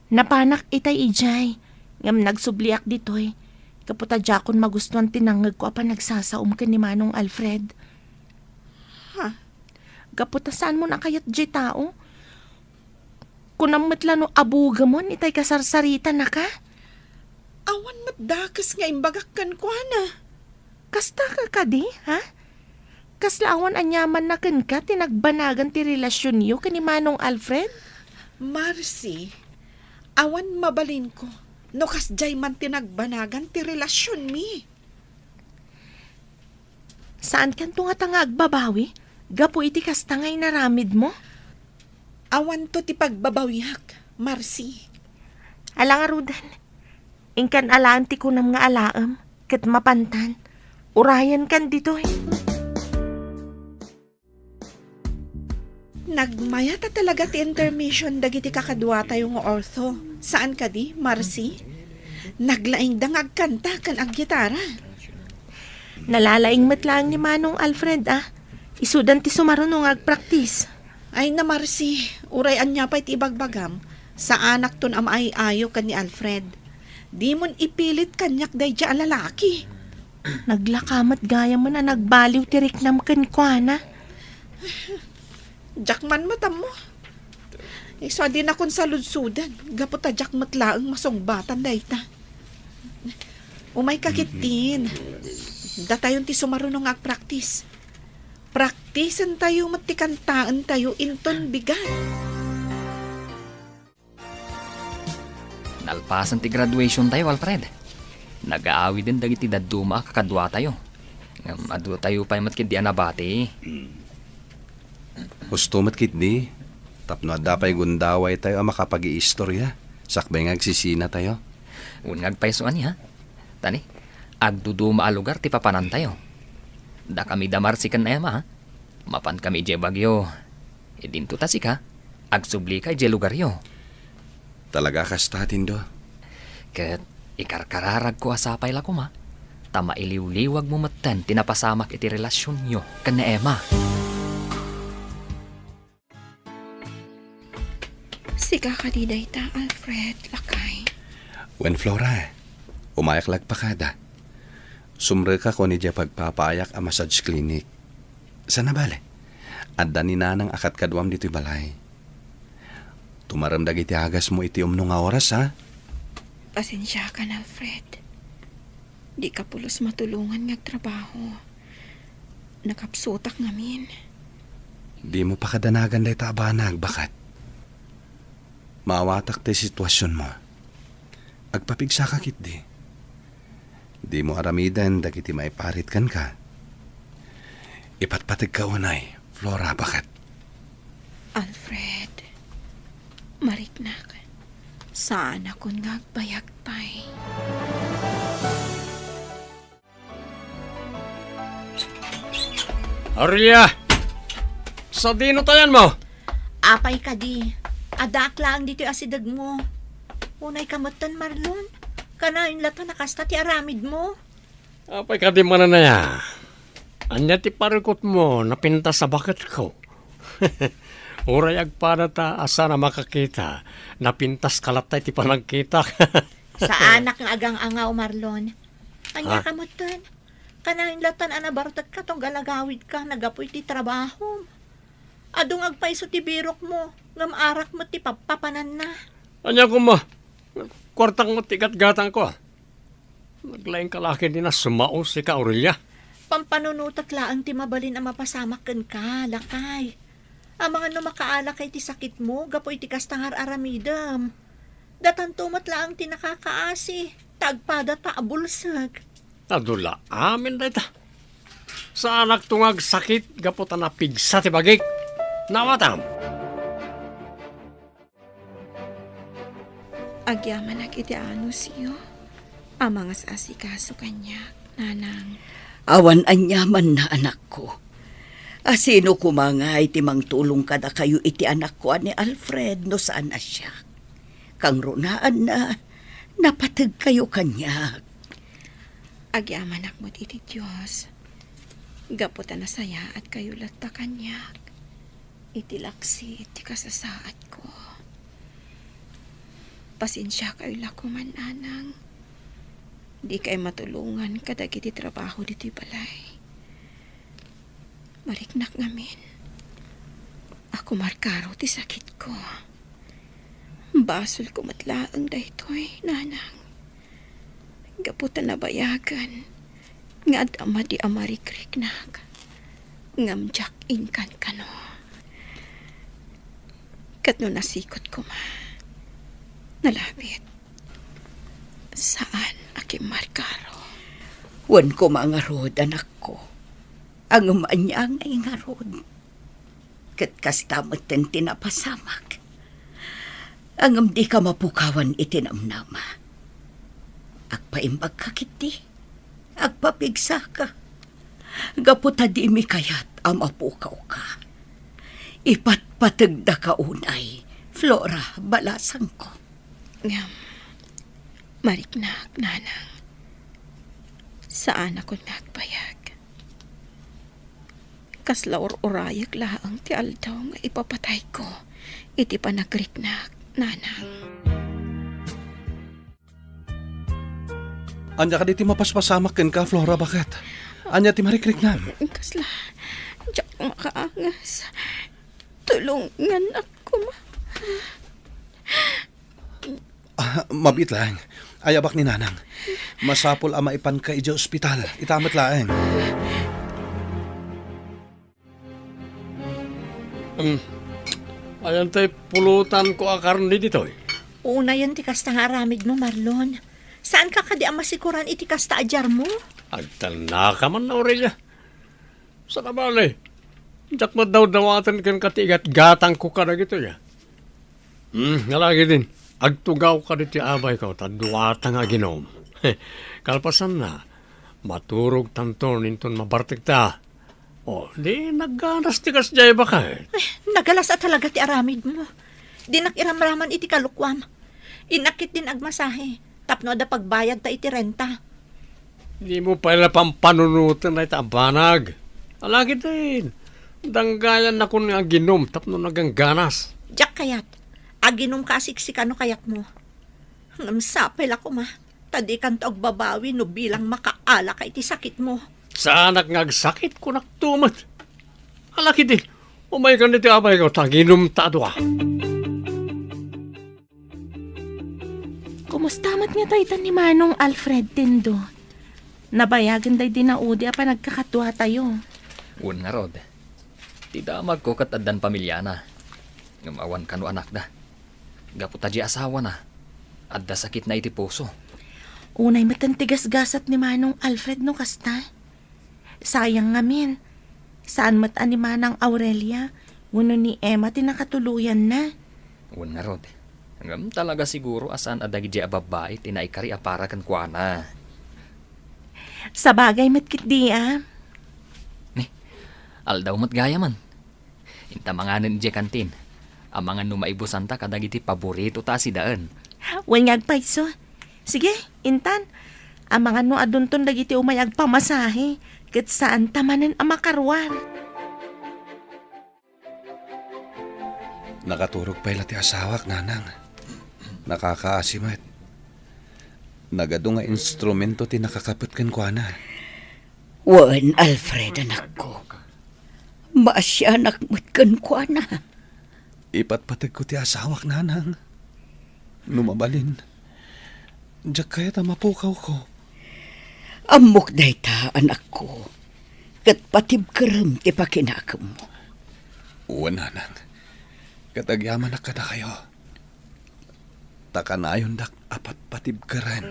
Napanak itay idiay, ngem nagsubliak ditoy. Gapu ta diakon magustuan ti nangngegko a panagsasaom ken ni Manong Alfred. Ha? Gapu ta saanmon a kayat diay tao? Kunam met la no abugemon itay kasarsaritanaka? Awan met dakes nga imbagak kenkuana. Kasta ka kadi, ha? Kasla awan aniamanna kenka ti nagbanagan ti relasionyo ken ni Manong Alfred? Marcy, awan mabalinko no kasdiay man ti nagbanagan ti relasionmi. Saankanto ngata nga agbabawi gapu iti kasta nga inaramidmo? Awanto ti pagbabawiak, Marcy. Ala ngaruden, inkan alaen ti kunam nga alaem, ket mapantan, urayenkan ditoy. Nagmayat a talaga ti intermission dagiti kakaduatayo nga ortho. Saan kadi, Marcy? Naglaingda nga agkanta ken aggitara. Nalalaing met laeng ni Manong Alfred, a. Isudan ti sumaruno nga agpraktis. Ay na, Marcy, uray ania pay ti ibagbagam, saanakton a maay-ayo ken ni Alfred. Dimon ipilit kaniak daydiay a lalaki. Naglaka met gayamen a nagbaliw ti riknam kenkuana. Diak man met ammo. Isu a dinakon saludsodan, gapu ta diak met laeng masungbatan dayta. Umayka ketdin. Datayon ti sumaruno nga agpraktis. Praktisentayo met ti kantaentayo inton bigat. Nalpasen ti graduationtayo, Alfred. Nagaawiden dagiti dadduma a kakaduatayo. Ngem, adu tayo pay met ketdi a nabati. Husto met ketdi, tapno adda pay gundawaytayo a makapagiistorya, sakbay nga agsisinatayo. Wen nga agpayso ania. Tani, agduduma a lugar ti papanantayo. Dakami da Marsi ken Emma, ha? Mapankami idiay Baguio. Idinto ta sika, agsubli ka idiay lugaryo. Talaga kasta, Tindo? Ket ikarkararagko a sapay la koma, ta mailiwliwagmo metten ti napasamak iti relasionyo ken ni Emma. Sika kadi dayta, Alfred, lakay? Wen, Flora, umayak la agpakada. Sumrekak idiay pagpapaayak a massage clinic. Saan a bale, adda ni Nanang a kadkaduam ditoy balay. Tumarem dagiti agasmo iti umno nga oras, ha? Pasensiakan, Alfred. Dika pulos matulongan nga agtrabaho. Nakapsutak ngamin. Dimo pakadanagan dayta a banag, baket. Maawatak ti situasionmo. Agpapigsaka ketdi. Dimo aramiden dagiti maiparit kenka. Ipatpategka unay, Flora, baket. Alfred, mariknak, saanakon nga agbayag pay. Aurelia! Sadino tayanmo? Apay kadi, addaak laeng ditoy asidegmo. Unayka metten, Marlon? Kanayon latta a kasta ti aramidmo? Apay kadi manen aya? Ania ti parikutmo, napintas a baketko? Uray agpadata a saan a makakita, napintaska latta iti panagkitak. Saanak nga agang-angaw, Marlon. Ania Ha? ka metten? Kanayon latta a nabartekka tunggal agawidka, naggapu iti trabahom. Adu nga agpayso ti birokmo, ngem arak met ti pappapananna. Ania koma? Kuartak met ti gatgatangko. Naglaingka la ketdi a sumao sika, Aurelia. Pampanunotek laeng ti mabalin a mapasamak kenka, lakay. Amangan no makaalakay ti sakitmo gapu iti kasta nga ar-aramidem. Datanto met laeng ti nakakaasi, ta agpadata a bulsek. Adu la amin dayta. Saanakto nga agsakit gapu ta napigsa ti bagik. Naawatam. Agyamanak iti anusyo a mangas-asikaso kaniak, Nanang. Awan aniamanna, anakko. A sino koma ngay ti mangtulong kadakayo iti anakko a ni Alfred no saan a siak? Kangrunaanna, napategkayo kaniak. Agyamanak met iti Dios, gapu ta nasayaatkayo latta kaniak iti laksid ti kasasaadko. Pasensiakayo la koma, Nanang. Dikay matulongan kadagiti trabaho ditoy balay. Mariknak ngamin a kumarkaro ti sakitko. Basolko met laeng daytoy, Nanang. Gapu ta nabayagen nga adda madi a marikriknak, ngem diak inkankano. Ket no nasikot koma, nalabit, saan a kimmarkaro. Wen koma ngarud, anakko. Ngem ania ngay ngarud? Ket kasta metten ti napasamak. Ngem dika mapukawan iti namnama. Agpaimbagka ketdi. Agpapigsaka. Gapu ta dimi kayat a mapukawka. Ipatpategdaka unay, Flora, balasangko. Ngem, mariknak, Nanang. Saanakon nga agbayag. Kasla ur-urayek laeng ti aldaw nga ipapatayko iti panagriknak, Nanang. Ania kadi ti mapaspasamak kenka, Flora, baket? Ania ti marikriknam? Kasla, diak makaangas. Tulonganak koma. Ah, mabiit laeng. Ayabak ni Nanang. Masapul a maipanka idiay ospital. Ita met laeng. Um, ayan tay pulutanko a karne ditoy. Unayen ti kasta nga aramidmo, Marlon. Saanka kadi a masikoran iti kasta a diarmo? Agtannaka man, Aurelia. Saan a bale, diak met dawdawaten kenka ti igatgatangko kadagitoy, a. Hmm, alagiden, agtugawka ditoy abayko ta duata nga aginum. Kalpasanna, maturogtanton inton mabartekta. O, di nagganas ti kasdiay, baket. Ay, nagalas a talaga ti aramidmo. Dinak iramraman iti kalukuam. Innak ketdin agmasahe tapno adda pagbayadta iti renta. Dimo pay la pampanunoten dayta a banag. Alagiden, danggayannakon nga aginum tapno nagangganas. Diak kayat. Aginumka a siksika no kayatmo. Ngem sapay la koma, ta dikanto agbabawi no bilang makaalaka iti sakitmo. Saanak nga agsakit, kunakto met. Alagiden, umaykan ditoy abayko ta aginumta a dua. Kumusta met ngata ita ni Manong Alfred, Tindo? Nabayagen daydi naudi a panagkakaduatayo. Wen ngarud, ti damagko ket addan pamiliana, ngem awan kano anakda. Gapu ta di asawana, adda sakitna iti puso. Unay met ti gasgasat ni Manong Alfred no kasta. Sayang ngamin, saan met a ni Manang Aurelia wenno ni Emma ti nakatuloyanna. Wen ngarud, ngem talaga siguro a saan a dagidi a babbai ti naikari a para kenkuana. Sabagay met ketdi a. Ni, aldaw met gayamen. Inta manganen idiay kantin. Amangan no maibusanta kadagiti paboritota a sidaen. Wen nga agpayso. Sige, intan. Amangan no adunton dagiti umay agpamasahe, ket saanta manen a makaruar. Nakaturog pay la ti asawak, Nanang. Nakakaasi met. Nagadu nga instrumento ti nakakapet kenkuana. Wen, Alfred, anakko. Maasianak met kenkuana. Ipatpategko ti asawak, Nanang. No mabalin, diak kayat a mapukawko. Ammok dayta, anakko. Ket patibkerem ti pakinakemmo. Wen, Nanang. Ket agyamanak kadakayo. Ta kanayondak a patpatibkeren.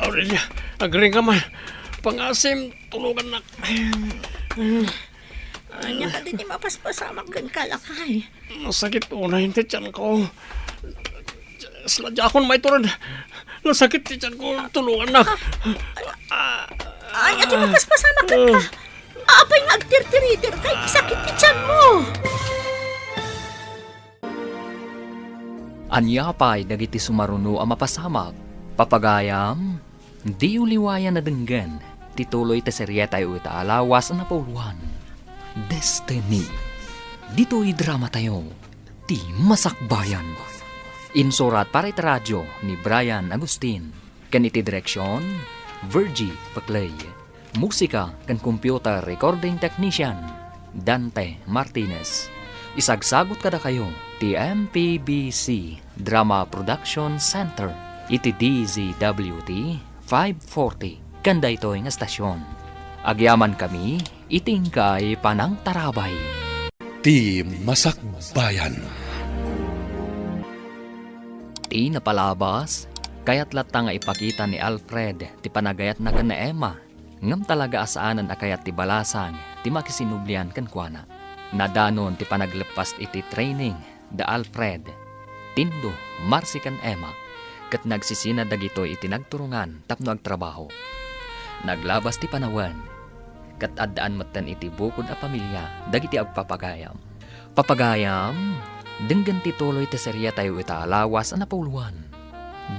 Aurelia, agriingka man. Pangasim, tulongannak. Ania kadi ti mapaspasamak kenka, lakay? Nasakit unay ti tianko. Sla, diakon maitured. Nasakit ti tianko, tulongannak. Ania ti mapaspasamak kenka? Apay nga agtirtiriterka iti sakit ti tianmo? Ania pay dagiti sumaruno a mapasamak? Papagayam, diyo liwayan a denggen ti tuloy ti serietayo ita a lawas a napauluan, Destiny. Ditoy dramatayo, Ti Masakbayan. Insurat para iti radio ni Brian Agustin. Ken iti direksion, Virgie Paclay. Musika ken computer recording technician, Dante Martinez. Isagsagut kadakayo ti M P B C Drama Production Center iti D Z W T five forty ken daytoy nga estasion. Agyamankami iti inkay panangtarabay. Ti Masakbayan. Ti napalabas, kayat latta nga ipakita ni Alfred ti panagayatna ken ni Emma, ngem talaga a saanen a kayat ti balasang ti makisinublian kenkuana. Nadanon ti panagleppas iti training da Alfred, Tindo, Marcy ken Emma, ket nagsisina dagitoy iti nagturongan tapno agtrabaho. Naglabas ti panawen, ket addaan metten iti bukod a pamilia dagiti agpapagayam. Papagayam, denggen ti tuloy ti seriatayo ita a lawas a napauluan,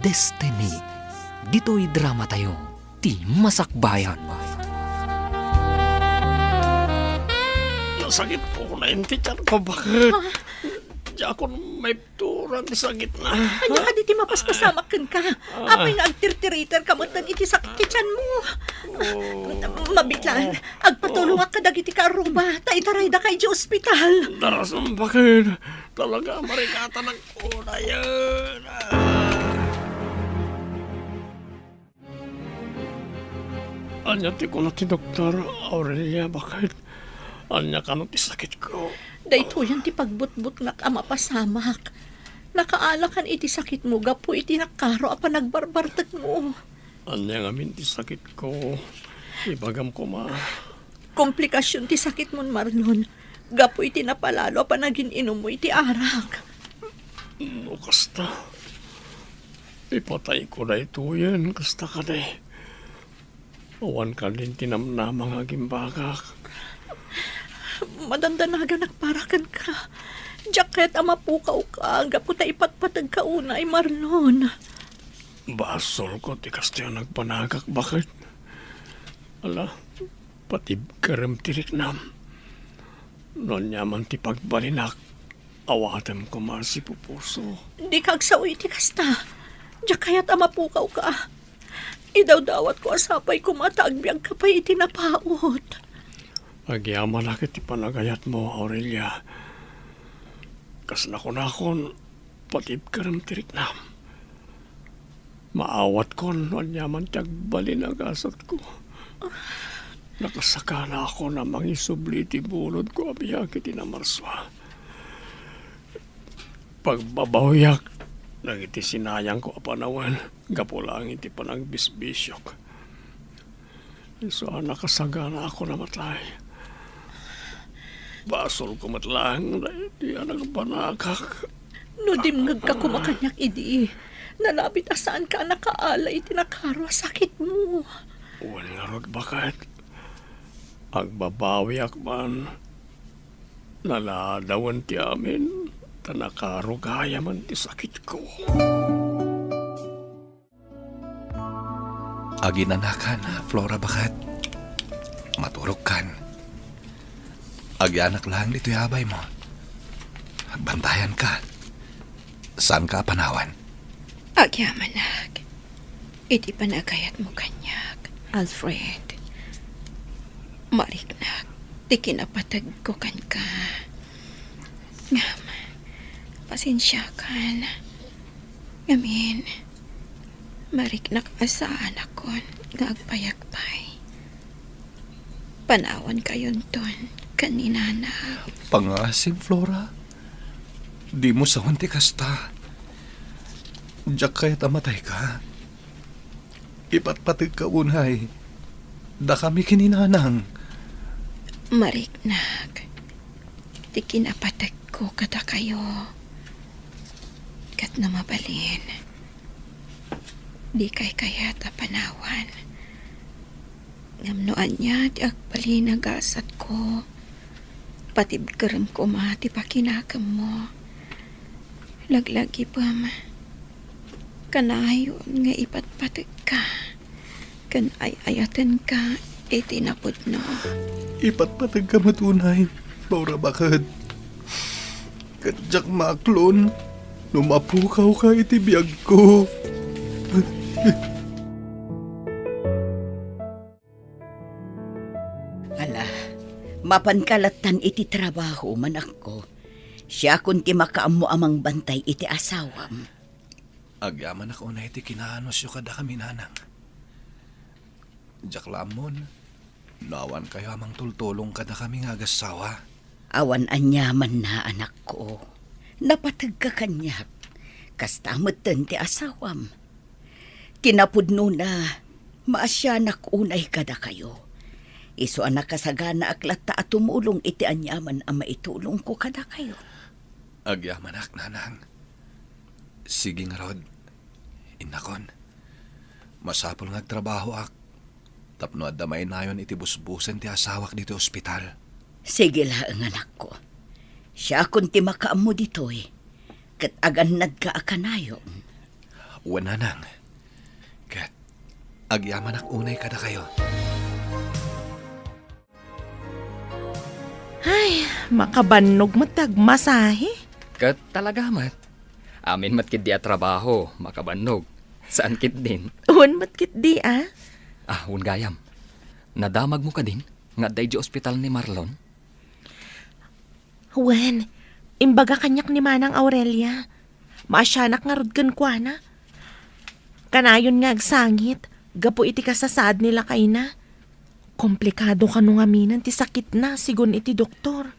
Destiny. Ditoy dramatayo, Ti Masakbayan. Nasakit ko na inti tiyan ko, bakit? Ha? Diakon maipturan ti sakit na. Ania kadi ti mapaspasamak kenka? Apay nga agtirtiriter ka met iti sakit ti tiyan mo? Oh. Mabitlan, agpatulongak kadagiti kaarruba, ta itaraydaka iti ospital. Darasam, bakit? Talaga, marikatanak unayen. Ah. Ania ti kuna ti doktor, Aurelia, bakit? Ania kano ti sakitko? Daytoyen ti pagbutbutngak a mapasamak. Nakaalakan iti sakitmo gapu iti nakaro a panagbarbartekmo. Ania ngamin ti sakitko? Ibagam koma. Komplikasyon ti sakitmon, Marlon, gapu iti napalalo a panagin-inummo iti arak. No kasta, ipatayko daytoyen, kasta kadi. Awan kadin ti namnama nga agimbagak. Madandanaganak para kenka. Diak kayat a mapukawka gapu ta ipatpategka unay, Marlon. Basolko ti kastoy a nagbanagak, baket. Ala, patibkerem ti riknam. No ania man ti pagbalinak, awatem koma a sipupuso. Dika agsao iti kasta. Diak kayat a mapukawka. Idawdawatko a sapay koma ta agbiagka pay iti napaut. Agyamanak iti panagayatmo, Aurelia. Kas nakunakon, patibkerem ti riknam. Maawatkon no aniaman ti agbalin a gasatko. Nakasakana ako a mangisubli iti bunodko a biag iti Namarsua. Pagbabawiak dagiti sinayangko a panawen gapu laeng iti panagbisbisiok. Isu a nakasagana ako a matay. Basolko met laeng daydi a nagbanagak. No dimngegka koma kaniak idi, nalabit a saanka a nakaala iti nakaro a sakitmo. Wen ngarud, baket. Agbabawiak man. Naladawen ti amin, ta nakaro gayamen ti sakitko. Aginanakan, Flora, baket. Maturogkan. Agyanak laeng ditoy abaymo. Agbantayanka. Saanka a panawan. Agyamanak iti panagayatmo kaniak, Alfred. Mariknak ti kinapategko kenka. Ngem, pasensiakan. Ngamin, mariknak a saanakon nga agpayagpay. Panawankayonton ken ni Nanang. Pangasim, Flora. Dimo sawen ti kasta. Diak kayat a matayka. Ipatpategka unay dakami ken ni Nanang. Mariknak ti kinapategko kadakayo. Ket no mabalin, dikay kayat a panawan. Ngem no ania ti agbalin a gasatko, patibkerem koma ti pakinakemmo. Laglagipem, kanayon nga ipatpategka ken ay-ayatenka iti napudno. Ipatpategka met unay, Flora, baket. Ket diak maaklon no mapukawka iti biagko. Ala, mapanka lattan iti trabaho, manakko. Siakon ti makaammo a mangbantay iti asawam. Agyamanak unay ti kinaanusyo kadakami, Nanang. Diak la ammon no awankayo a mangtultulong kadakami nga agassawa. Awan aniamanna, anakko. Napategka kaniak. Kasta metten ti asawam. Ti napudnona, maasianak unay kadakayo. Isu a nakasaganaak latta a tumulong iti aniaman a maitulongko kadakayo. Agyamanak, Nanang. Sige ngarud, innakon. Masapul nga agtrabahoak tapno adda mainayon iti busbusen ti asawak ditoy ospital. Sige laeng, anakko. Siakon ti makaammo ditoy, ket agannadka a kanayon. Wen, Nanang. Ket agyamanak unay kadakayo. Ay, makabannog met ti agmasahe. Ket talaga met. Amin met ketdi a trabaho, makabannog. Saan ketdin? Wen met ketdi, a? Ah, wen gayam. Nadamagmo kadin nga adda idiay ospital ni Marlon? Wen, imbaga kaniak ni Manang Aurelia. Maasianak ngarud kenkuana. Kanayon nga agsangit gapu iti kasasaad ni lakayna. Komplikado kano ngaminen ti sakitna, sigun iti doktor.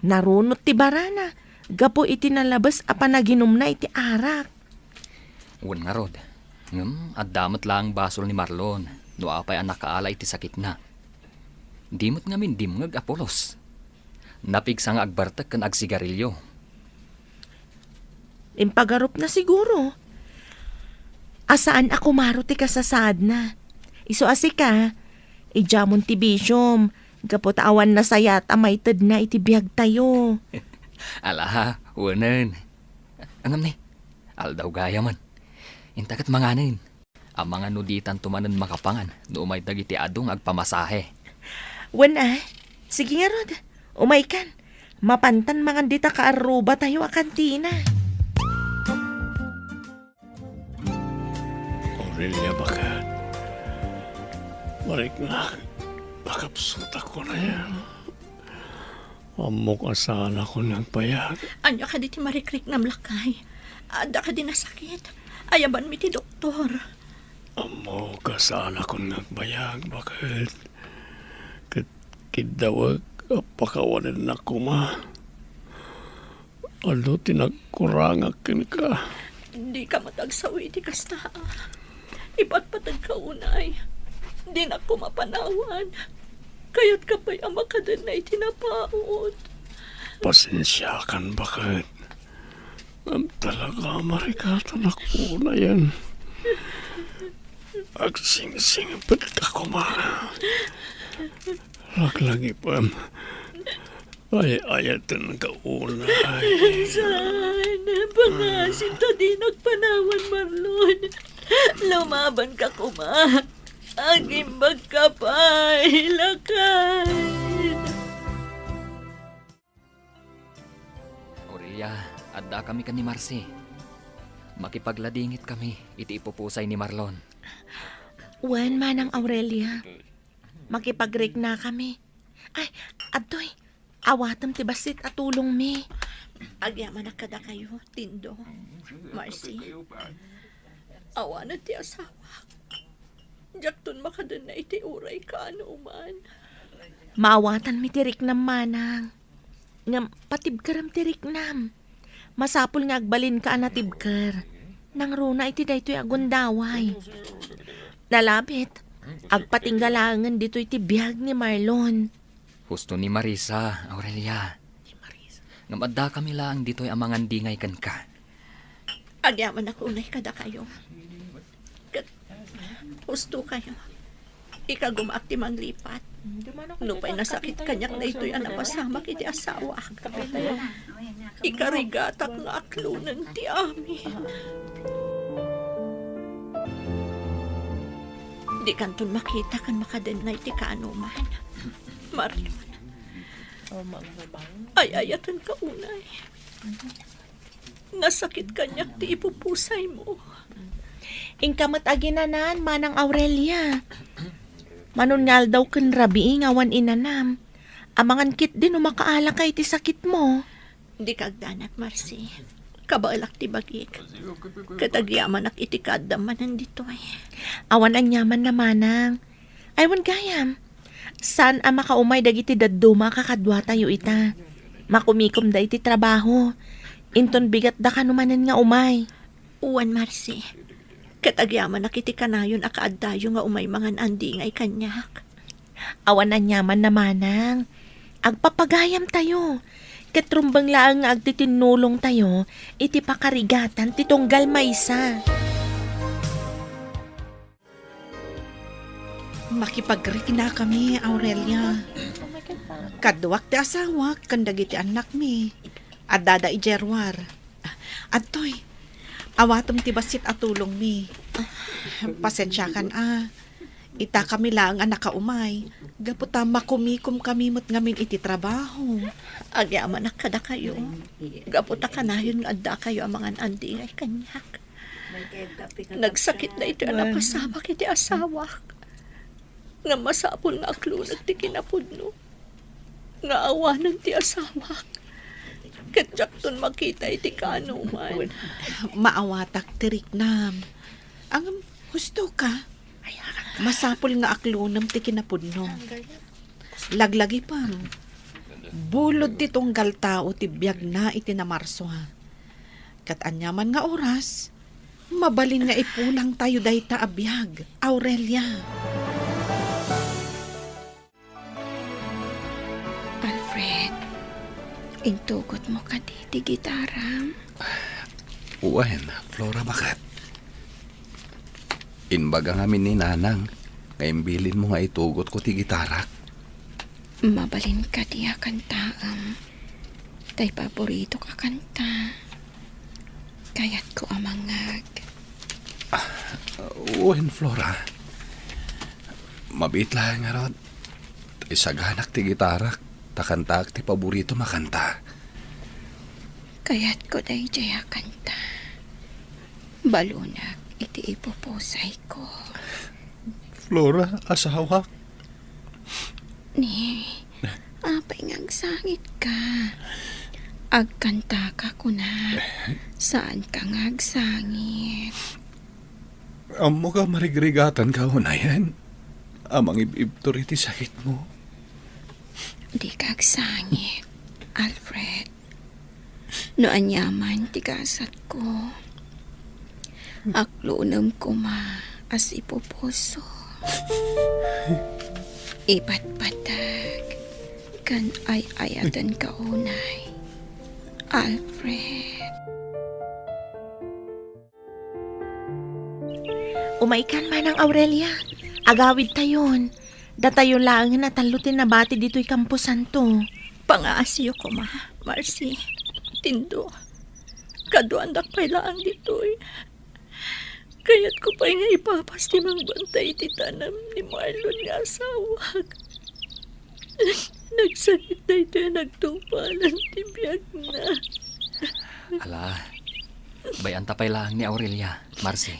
Narunot ti barana, gapu iti nalabes a panaginumna iti arak. Wen ngarud, ngem adda met laeng basol ni Marlon no apay a nakaala iti sakitna. Di met ngamin dimngeg a pulos. Napigsa nga agbartek ken agsigarilio. Impagarupna siguro a saan a kumaro ti kasasaadna. Isu a sika, idiamon ti bisiom, gapu ta awan nasayat a maitedna iti biagtayo. Ala, wenen. Ngem ni, aldaw gayamen. Inta ket manganen. Amangan no ditanto manen makapangan no umay dagiti adu nga agpamasahe. Wen a, sige ngarud, umaykan. Mapantan mangan dita kaarrubatayo a kantina. Aurelia, baket. Mariknak, pakapsutak ko na yan. Ammok a saanakon nga agbayag. Ania kadi ti marikriknam, lakay? Adda kadi nasakit? Ayabanmi ti doktor. Ammok a saanakon nga agbayag, baket. Ket kiddawek a pakawanennak koma. Adu ti nagkurangak kenka. Dika met agsawi iti kasta. Ipatpategka unay. Dinak koma panawan. Kayatka pay a makadenna iti napaut. Pasensiakan, baket. Ngem talaga, marikatanak unayen. Agsingsingpetka koma. Laglagipem. Ay-ayatenka unay. Saan? Pangasim ta dinak panawan, Marlon. Lumabanka koma. Agimbagka pay, lakay. Aurelia, addakami ken ni Marcy. Makipagladingitkami iti ipupusay ni Marlon. Wen, Manang Aurelia. Makipagriknakami. Ay, adtoy, awatem ti bassit a tulongmi. Agyamanak kadakayo, Tindo, Marcy. Awanen ti asawak. Diakton makadenna iti uray kaanoman. Maawatanmi ti riknam, manang. Ngem patibkerem ti riknam. Masapul nga agbalinka a natibker. Nangruna iti daytoy a gundaway. Nalabit, agpatingga laengen ditoy ti biag ni Marlon. Husto ni Marisa, Aurelia. Ngem addakami laeng ditoy a mangandingay kenka. Agyamanak unay kadakayo. Ket husto kayo. Ikagumaak ti manglipat. Nupay nasakit kaniak daytoy a napasamak iti asawak. Ikarigatak nga aklonen ti amin. Dikanton makita ken makadenna iti kaanoman. Marion. Ay-ayatenka unay. Nasakit kaniak ti ipupusaymo. Inka met aginanan, Manang Aurelia. Manon nga aldaw ken rabii nga awan inanam. Amangan ketdi no makaalaka iti sakitmo. Dika agdanag, Marcy. Kabaelak ti bagik. Ket agyamanak iti kaaddam manen ditoy. Awan aniaman a manang. Ay, wen gayam. Saan a makaumay dagiti dadduma a kakaduatayo ita. Makumikomda iti trabaho. Inton bigatda kano manen nga umay. Wen, Marcy. Ket agyamanak iti kanayon a kaaddayo nga umay mangan-andingay kaniak. Awan aniaman a manang. Agpapagayamtayo. Ket rumbeng laeng nga agtitinnulongtayo iti pakarigatan ti tunggal maysa. Makipagriknakami, Aurelia. Kaduak ti asawak ken dagiti annakmi. Addada idiay ruar. Adtoy, awatem ti bassit a tulongmi. Pasensiakan a. Itakami laeng a nakaumay. Gapu ta makumikomkami met ngamin iti trabaho. Agyamanak kadakayo. Gapu ta kanayon nga addakayo a mangan-andingay kaniak. Nagsakit daytoy a napasamak iti asawak. Nga masapul nga aklonek ti kinapudno. Nga awanen ti asawak. Ket diakton makita iti kaanoman. Maawatak ti riknam. Ngem husto ka. Masapul nga aklonem ti kinapudno. Laglagipem. Bulod ti tunggal tao ti biagna iti Namarso, ha. Ket aniaman nga oras, mabalin nga ipulangtayo dayta a biag, Aurelia. Alfred, intugotmo kadi ti gitaram? Wen, Flora, baket. Imbaga ngamin ni Nanang nga imbilinmo nga itugotko ti gitarak. Mabalin kadi a kantaem tay paboritok a kanta? Kayatko a mangngeg. Wen, Flora. Mabiit laeng ngarud. Isaganak ti gitarak, ta kantaak ti paboritom a kanta. Kayatko daydiay a kanta. Balunak iti ipupusayko. Flora, asawak. Ni, apay nga agsangitka? Agkantaka, kunak. Saanka nga agsangit. Ammok a marigrigatanka unayen a mangib-ibtur iti sakitmo. Dika agsangit, Alfred. No aniaman ti gasatko, aklunem koma a sipupuso. Ipatpateg ken ay-ayatenka unay, Alfred. Umaykan, Manang Aurelia. Agawidtayon. Datayo laengen a tallo ti nabati ditoy kamposanto. Pangaasiyo koma, Marcy. Tindo, kaduaandak pay laeng ditoy. Kayatko pay nga ipapas ti mangbantay iti tanem ni Marlon nga asawak. Nagsakit daytoy a nagtungpalan ti biagna. Ala, bay-anta pay laeng ni Aurelia, Marcy.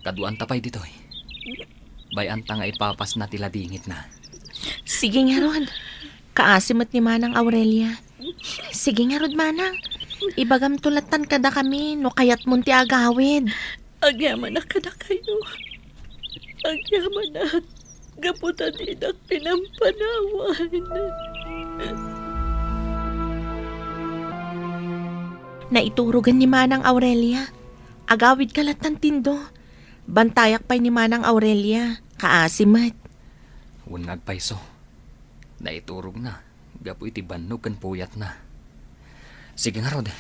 Kaduaanta pay ditoy. Bay-anta nga ipapasna ti ladingitna. Sige ngarud. Kaasi met ni Manang Aurelia. Sige ngarud, Manang. Ibagamto lattan kadakami no kayatmon ti agawid. Agyamanak kadakayo. Agyamanak. Gapu ta didak pinampanawan. Naiturogen ni Manang Aurelia. Agawidka lattan, Tindo. Bantayak pay ni Manang Aurelia. Kaasi met. Wen nga agpayso. Naiturogna gapu iti bannog ken puyatna. Sige ngarud,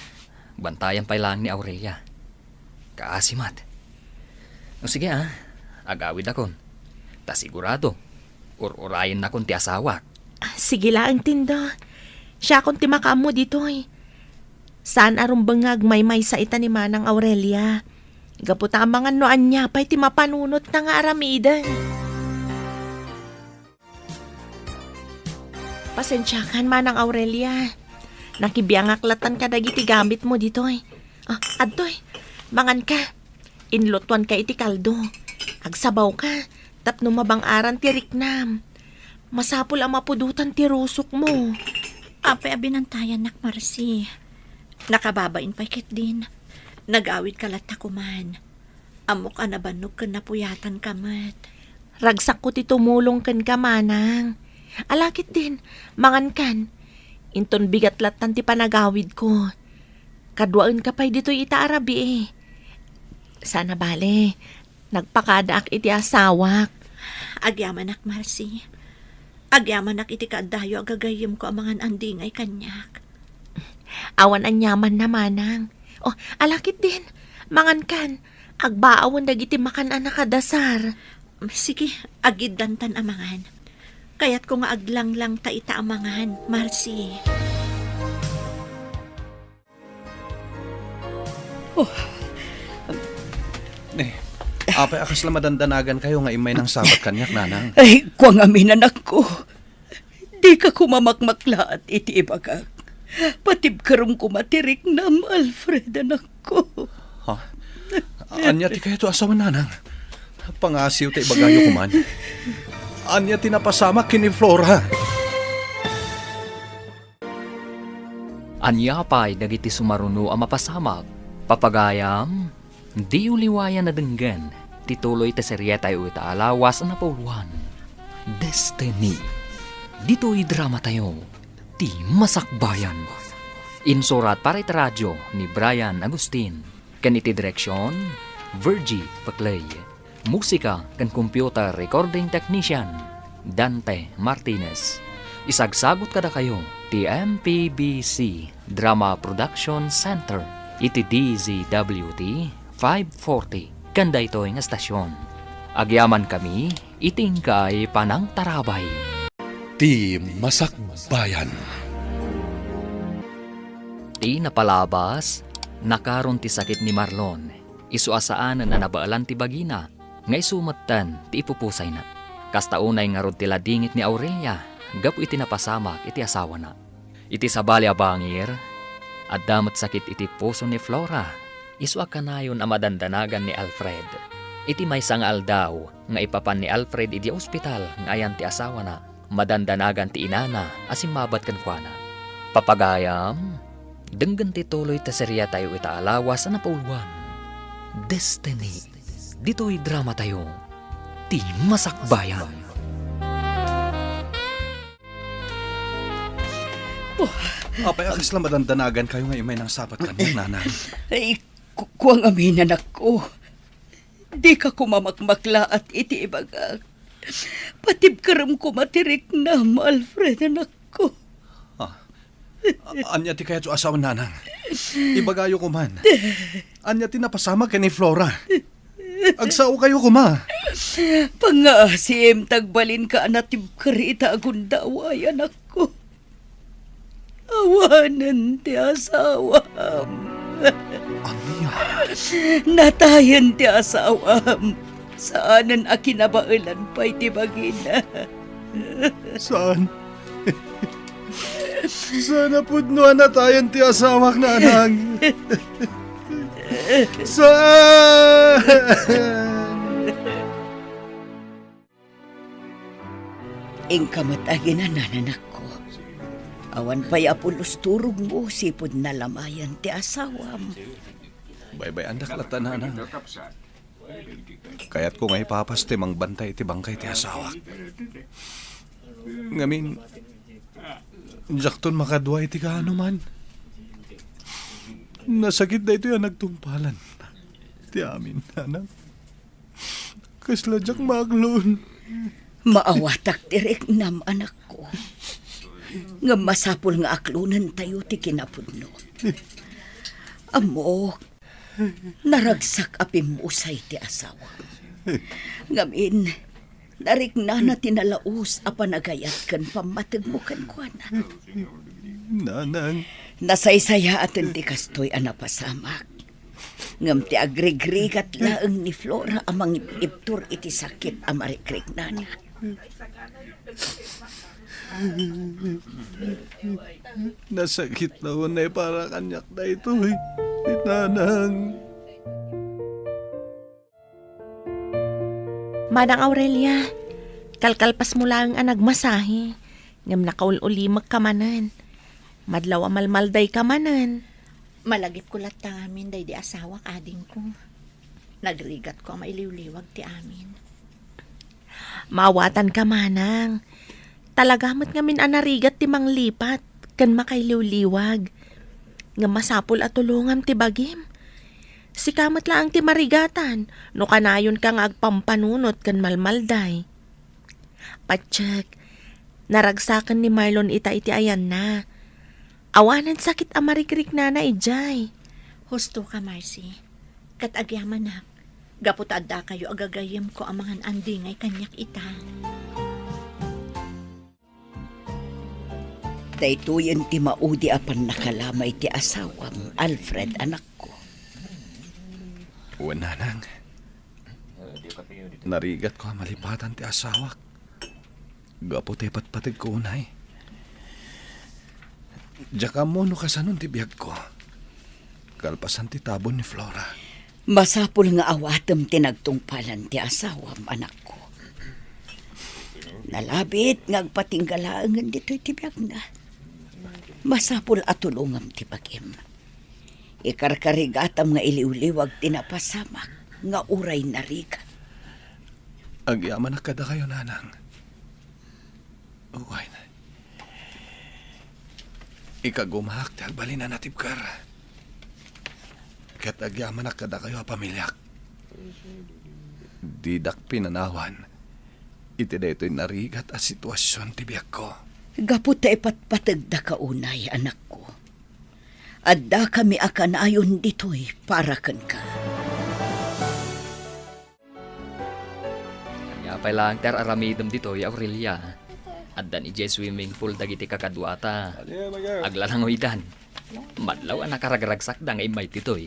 bantayan pay laeng ni Aurelia. Kaasi met. O sige, a, agawidakon. Ta sigurado, ur-urayennakon ti asawak. Sige laeng, Tindo. Siakon ti makaammo ditoy. Saan a rumbeng nga agmaymaysa ita ni Manang Aurelia. Gapu ta amangan no ania pay ti mapanunotna nga aramiden. Pasensiakan, Manang Aurelia. Nakibiangak lattan kadagiti gamitmo ditoy. Ah, adtoy, manganka. Inlutoanka iti kaldo. Agsabawka, tapno mabang-aran ti riknam. Masapul a mapudotan ti rusokmo. Apay a binantayannak, Marcy? Nakababain pay ketdin. Nagawidka latta koman. Ammok a nabannog ken napuyatanka met. Ragsakko ti tumulong kenka, Manang. Ala ketdin, mangankan. Inton bigat lattan ti panagawidko. Kaduaenka pay ditoy ita a rabii. Saan a bale, nagpakadaak iti asawak. Agyamanak, Marcy. Agyamanak iti kaaddayo a gagayyemko a mangan-andingay kaniak. Awan aniamanna, Manang. O, ala ketdin, mangankan. Agbaawen dagiti makan a nakadasar. Sige, agiddantan a mangan. Kayatko nga aglanglang ta ita a mangan, Marcy. Oh. Ne, apay a kasla madandanagankayo nga immay nangsabat kaniak, Nanang? Ay, kua ngamin, anakko. Dika koma makmaklaat iti ibagak. Patibkerem koma ti riknam, Alfred, anakko. Ha? Ania ti kayatyo a sawen, Nanang? Pangasiw ta ibagayo koman. Ania ti napasamak ken ni Flora? Ania pay dagiti sumaruno a mapasamak? Papagayam, diyo liwayan a denggen ti tuloy ti serietayo ita a lawas a napauluan, Destiny. Ditoy dramatayo, Ti Masakbayan. Insurat para iti radio ni Brian Agustin. Ken iti direksion, Virgie Paclay. Musika ken computer recording technician, Dante Martinez. Isagsagut kadakayo ti M P B C Drama Production Center iti D Z W T five forty ken daytoy nga estasion. Agyamankami iti inkay panangtarabay. Ti Masakbayan. Ti napalabas, nakaron ti sakit ni Marlon. Isu a saanen a nabaelan ti bagina, nga isu metten ti ipupusayna. Kasta unay ngarud ti ladingit ni Aurelia gapu iti napasamak iti asawana. Iti sabali a bangir, adda met sakit iti puso ni Flora, isu a kanayon a madandanagan ni Alfred. Iti maysa nga aldaw nga ipapan ni Alfred idiay ospital nga ayan ti asawana, madandanagan ti inana a simmabat kenkuana. Papagayam, denggen ti tuloy ti seriatayo ita a lawas a napauluan, Destiny. Ditoy dramatayo, Ti Masakbayan. Oh. Apay a kasla madandanagankayo nga immay nangsabat kaniak, Nanang? Ay, ku-, kua ngamin, anakko. Dika koma makmaklaat iti ibagak. Patibkerem koma ti riknam, Alfred, anakko. Ah. A-, ania ti kayatyo a sawen, Nanang? Ibagayo koman. Ania ti napasamak ken ni Flora? Agsaokayo koma. Pangngaasim ta agbalinka a natibker ita a gundaway, anakko. Awanen ti asawam. Ania? Natayen ti asawam. Saanen a kinabaelan pay ti bagina. Saan? Saan a pudno a natayen ti asawak, Nanang? Saan? Inka met aginan, anakko. Awan pay a pulos turogmo sipud nalamayan ti asawam. Baybay-andak latta, Nanang. Kayatko nga ipapas ti mangbantay iti bangkay ti asawak. Ngamin, diakton makadua iti kaanoman. Nasakit daytoy a nagtungpalan ti amin, Nanang. Kasla diak maaklon. Maawatak ti riknam, anakko. Ngem masapul nga aklonentayo ti kinapudno. Ammok, naragsak a pimmusay ti asawam. Ngamin, nariknana ti nalaus a panagayat ken pammategmo kenkuana. Nanang. Nasaysayaaten ti kastoy a napasamak. Ngem ti agrigrigat laeng ni Flora a mangib-ibtur iti sakit a marikriknana. Nasakit la unay para kaniak daytoy, Nanang. Manang Aurelia, kalkalpasmo laeng a nagmasahe, ngem nakaul-ulimekka manen. Madlaw a malmaldayka manen. Malagipko latta ngamin daydi asawak, adingko. Nagrigatko a mailiwliwag ti amin. Maawatanka, manang. Talaga met ngamin a narigat ti manglipat ken makailiwliwag. Ngem masapul a tulongam ti bagim. Sika met laeng ti marigatan no kanayonka nga agpampanunot ken malmalday. Patiek, naragsaken ni Marlon ita iti ayanna. Awanen sakit a marikriknana idiay. Husto ka, Marcy. Ket agyamanak, gapu ta addakayo a gagayyemko a mangan-andingay kaniak ita. Daytoyen ti maudi a pannakalamay ti asawam, Alfred, anakko. Wen, Nanang. Narigatko a malipatan ti asawak gapu ta ipatpategko unay. Diak ammo no kasanon ti biagko kalpasan ti tabon ni Flora. Masapul nga awatem ti nagtungpalan ti asawam, anakko. Nalabit nga agpatingga laengen ditoy ti biagna. Masapul a tulongam ti bagim. Ikarkarigatam nga iliwliwag ti napasamak nga uray narigat. Agyamanak kadakayo, Nanang. Wen, Ikagumaak ti agbalin a natibker. Ket agyamanak kadakayo a pamiliak. Didak pinanawan iti daytoy narigat a situasion ti biagko. Gapu ta ipatpategdaka unay, anakko. Addakami a kanayon ditoy para kenka. Ania pay laeng ti ar-aramidem ditoy, Aurelia? Addan idiay swimming pool dagiti kakaduata. Aglalangoydan. Madlaw a nakaragragsakda nga immay ditoy.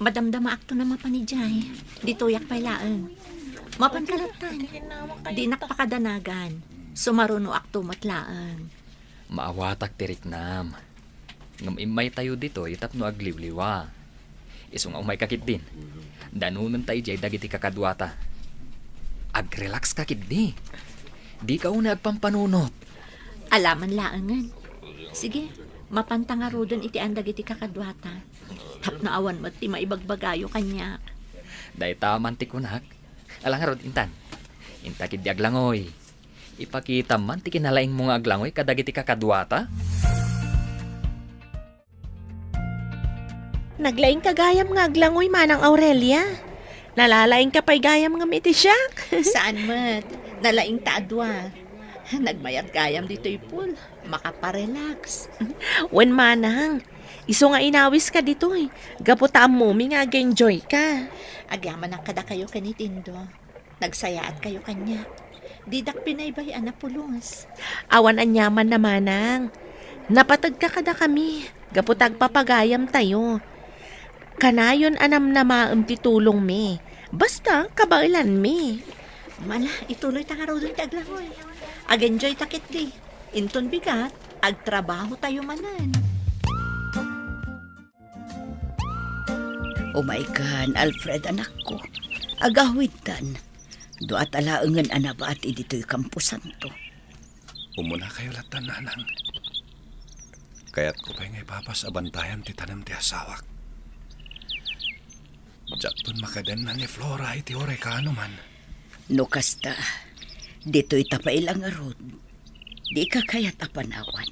Madamdamaakto a mapan idiay. Ditoyak pay laeng. Mapanka lattan. Dinak pakadanagan. Sumarunoakto met laeng. Maawatak ti riknam. Ngem immaytayo ditoy tapno agliwliwa. Isu nga umayka ketdin, danonenta idiay dagiti kakaduata. Agrelaxka ketdi. Dika unay agpampanunot. Alaman laengen. Sige, mapanta ngaruden iti an dagiti kakaduata. Tapno awan met ti maibagbagayo kaniak. Dayta man ti kunak. Ala ngarud, intan. Inta ketdi aglangoy. Ipakitam man ti kinalaingmo nga aglangoy kadagiti kakaduata. Naglaingka gayam nga aglangoy, Manang Aurelia. Nalalaingka pay gayam ngem iti siak. Saan met. Nalaingta a dua. Nagmayat gayam ditoy pool. Makaparelax. Wen, Manang. Isu nga inawiska ditoy. Gapu ta ammomi nga ag-enjoyka. Agyamanak kadakayo ken ni Tindo. Nagsayaatkayo kaniak. Didak pinaybay-an a pulos. Awan aniaman a, Manang. Napategka kadakami gapu ta agpapagayamtayo. Kanayon a namnamaem ti tulongmi. Basta, kabaelanmi. Ala, ituloyta ngaruden ti aglangoy. Ag-enjoyta ketdi. Inton bigat, agtrabahotayo manen. Umaykan, Alfred, anakko. Agawidtan. Duata laengen a nabati ditoy kamposanto. Umunakayo lattan, Nanang. Kayatko pay nga ipapas a bantayan ti tanem ti asawak. Diakton makadenna ni Flora iti orekano man. No kasta, ditoyta pay la ngarud. Dika kayat a panawan.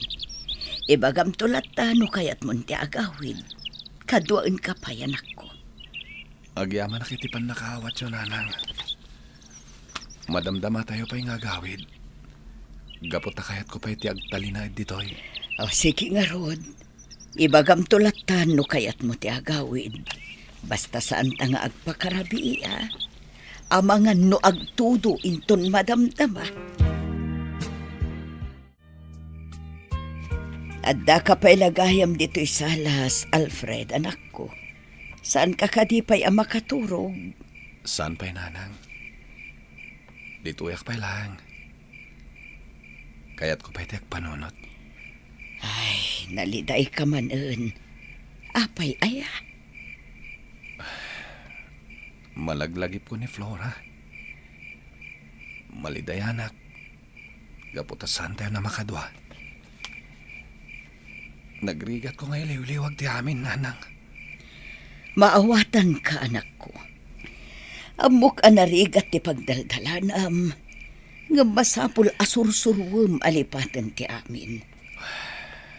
Ibagamto latta no kayatmon ti agawid. Kaduaenka pay, anakko. Agyamanak iti pannakaawatyo, Nanang. Madamdamatayo pay nga agawid. Gapu ta kayatko pay ti agtalinaed ditoy. O, sige ngarud. Ibagamto latta no kayatmo ti agawid. Basta saanta nga agpakarabii, a. Amangan no agtudo inton madamdama. Addaka pay la gayam ditoy salas, Alfred, anakko. Saanka kadi pay a makaturog? Saan pay, Nanang. Ditoyak pay laeng. Kayatko pay ti agpanunot. Ay, nalidayka manen. Apay aya? Malaglagipko ni Flora. Malidayanak. Gapu ta saantayo a makadua. Nagrigatko nga iliwliwag ti amin, Nanang. Maawatanka, anakko. Ammok a narigat ti pagdaldalanam, ngem masapul a sursuruem a lipaten ti amin.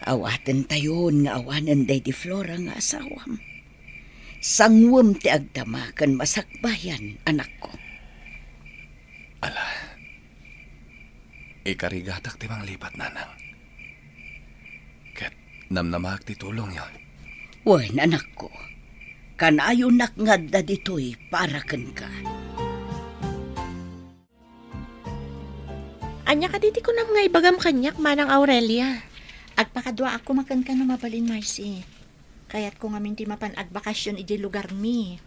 Awatentayon nga awanen daydi Flora nga asawam. Sanguem ti agdama ken masakbayan, anakko. Ala, ikarigatak ti manglipat, Nanang. Ket namnamaak ti tulongyo. Wen, anakko, kanayonak nga adda ditoy para kenka. Ania kadi ti kunam nga ibagam kaniak, Manang Aurelia? Agpakaduaak koma kenka no mabalin, Marcy. Kayatko ngamin ti mapan agbakasyon idiay lugarmi.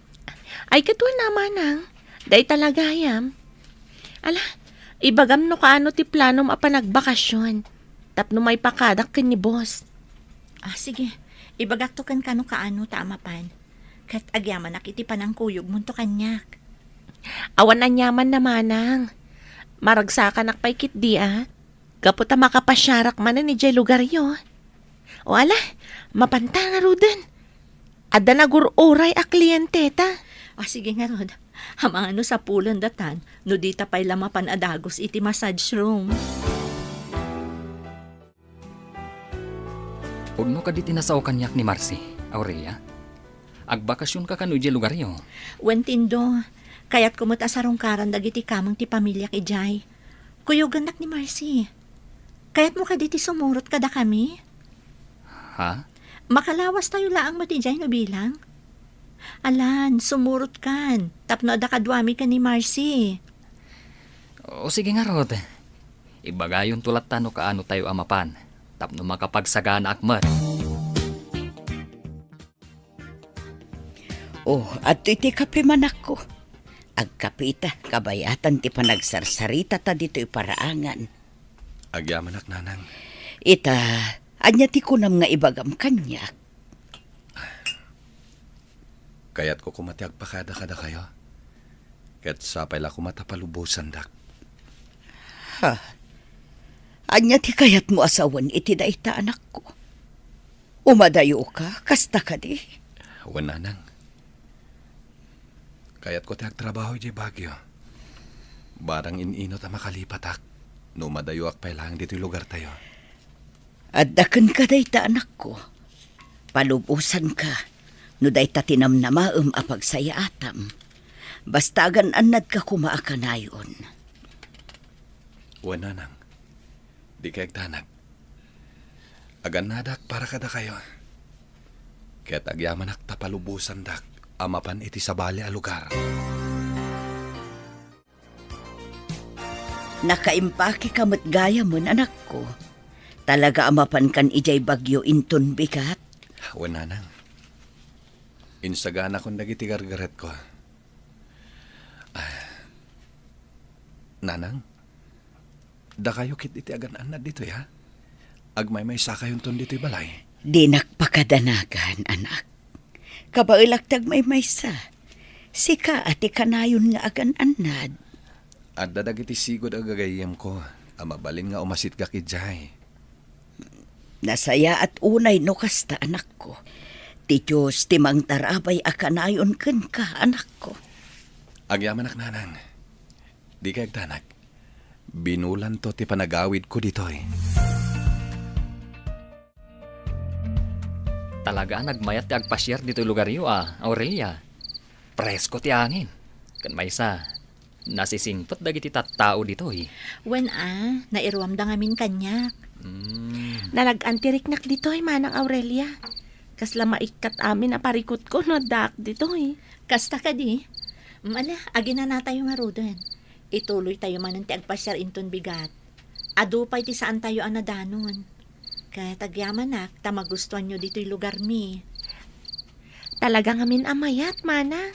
Ay, ket wen a, Manang. Dayta la gayam. Ala, ibagam no kaano ti planom a panagbakasyon tapno maipakadak ken ni boss. Ah, sige. Ibagakto kenka no kaano ta a mapan. Ket agyamanak iti panangkuyogmonto kaniak. Awan aniaman a, Manang. Maragsakanak pay ketdi a. Gapu ta makapasiarak manen idiay lugaryo. O ala, mapanta ngaruden. Adda nagur-uray a klienteta. Ah, sige ngarud. Amangan no sapulendatan no dita pay la mapan a dagus iti massage room. Pudno kadi ti nasao kaniak ni Marcy, Aurelia? Agbakasionka kano idiay lugaryo? Wen, Tindo, kayatko met a sarungkaran dagiti kameng ti pamiliak idiay. Kuyogennak ni Marcy. Kayatmo kadi ti sumurot kadakami? Ha? Makalawastayo laeng met idiay no bilang. Alan, sumurotkan, tapno adda kaduami ken ni Marcy. O sige ngarud. Ibagayonto latta no kaanotayo a mapan, tapno makapagsaganaak met. Oh, adtoy ti kape, manakko. Agkapeta, kabayatan ti panagsarsarita ditoy paraangan. Agyamanak, nanang. Ita, ania ti kunam nga ibagam kaniak? Kayatko koma ti agpakada kadakayo. Ket sapay la koma ta palubosandak. Ha? Ania ti kayatmo a sawen iti dayta, anakko? Umadayoka, kasta kadi? Wen, nanang. Kayatko ti agtrabaho idiay Baguio. Barang in-inut a makalipatak, no umadayoak pay laeng ditoy lugartayo. Adda kenka dayta, anakko. Palubosanka no dayta ti namnamaem a pagsayaatam. Basta agan-annadka koma a kanayon. Wen, nanang. Dika agdanag. Agannadak para kadakayo. Ket agyamanak ta palubosandak a mapan iti sabali a lugar. Nakaimpakeka met gayamen, anakko. Talaga a mapankan idiay Baguio inton bigat? Wen, nanang. Insaganakon dagiti gargaretko. Ah, nanang, dakayo ket iti agan-annad ditoy, ha? Agmaymaysakayonton ditoy balay. Dinak pakadanagan, anak. Kabaelak ti agmaymaysa. Sika a ti kanayon nga agan-annad. Adda dagiti sigud a gagayyemko a mabalin nga umasitgak idiay. Nasayaat unay no kasta, anakko. Ti Dios ti mangtarabay a kanayon kenka, anakko. Agyamanak, nanang. Dika agdanag. Binulanto ti panagawidko ditoy. Talaga a nagmayat ti agpasiar ditoy lugaryo a, Aurelia. Presko ti angin. Ken maysa, nasisingpet dagiti tattao ditoy. Wen a, nairuamda ngamin kaniak. Mm. Nalag-an ti riknak ditoy, Manang Aurelia. Kasla maikkat amin a parikutko no addaak ditoy. Kasta kadi? Mm, ala, aginanatayo ngaruden. Ituloytayo manen ti agpasiar inton bigat. Adu pay ti saantayo a nadanon. Ket agyamanak ta magustuanyo ditoy lugarmi. Talaga ngamin a mayat, Manang.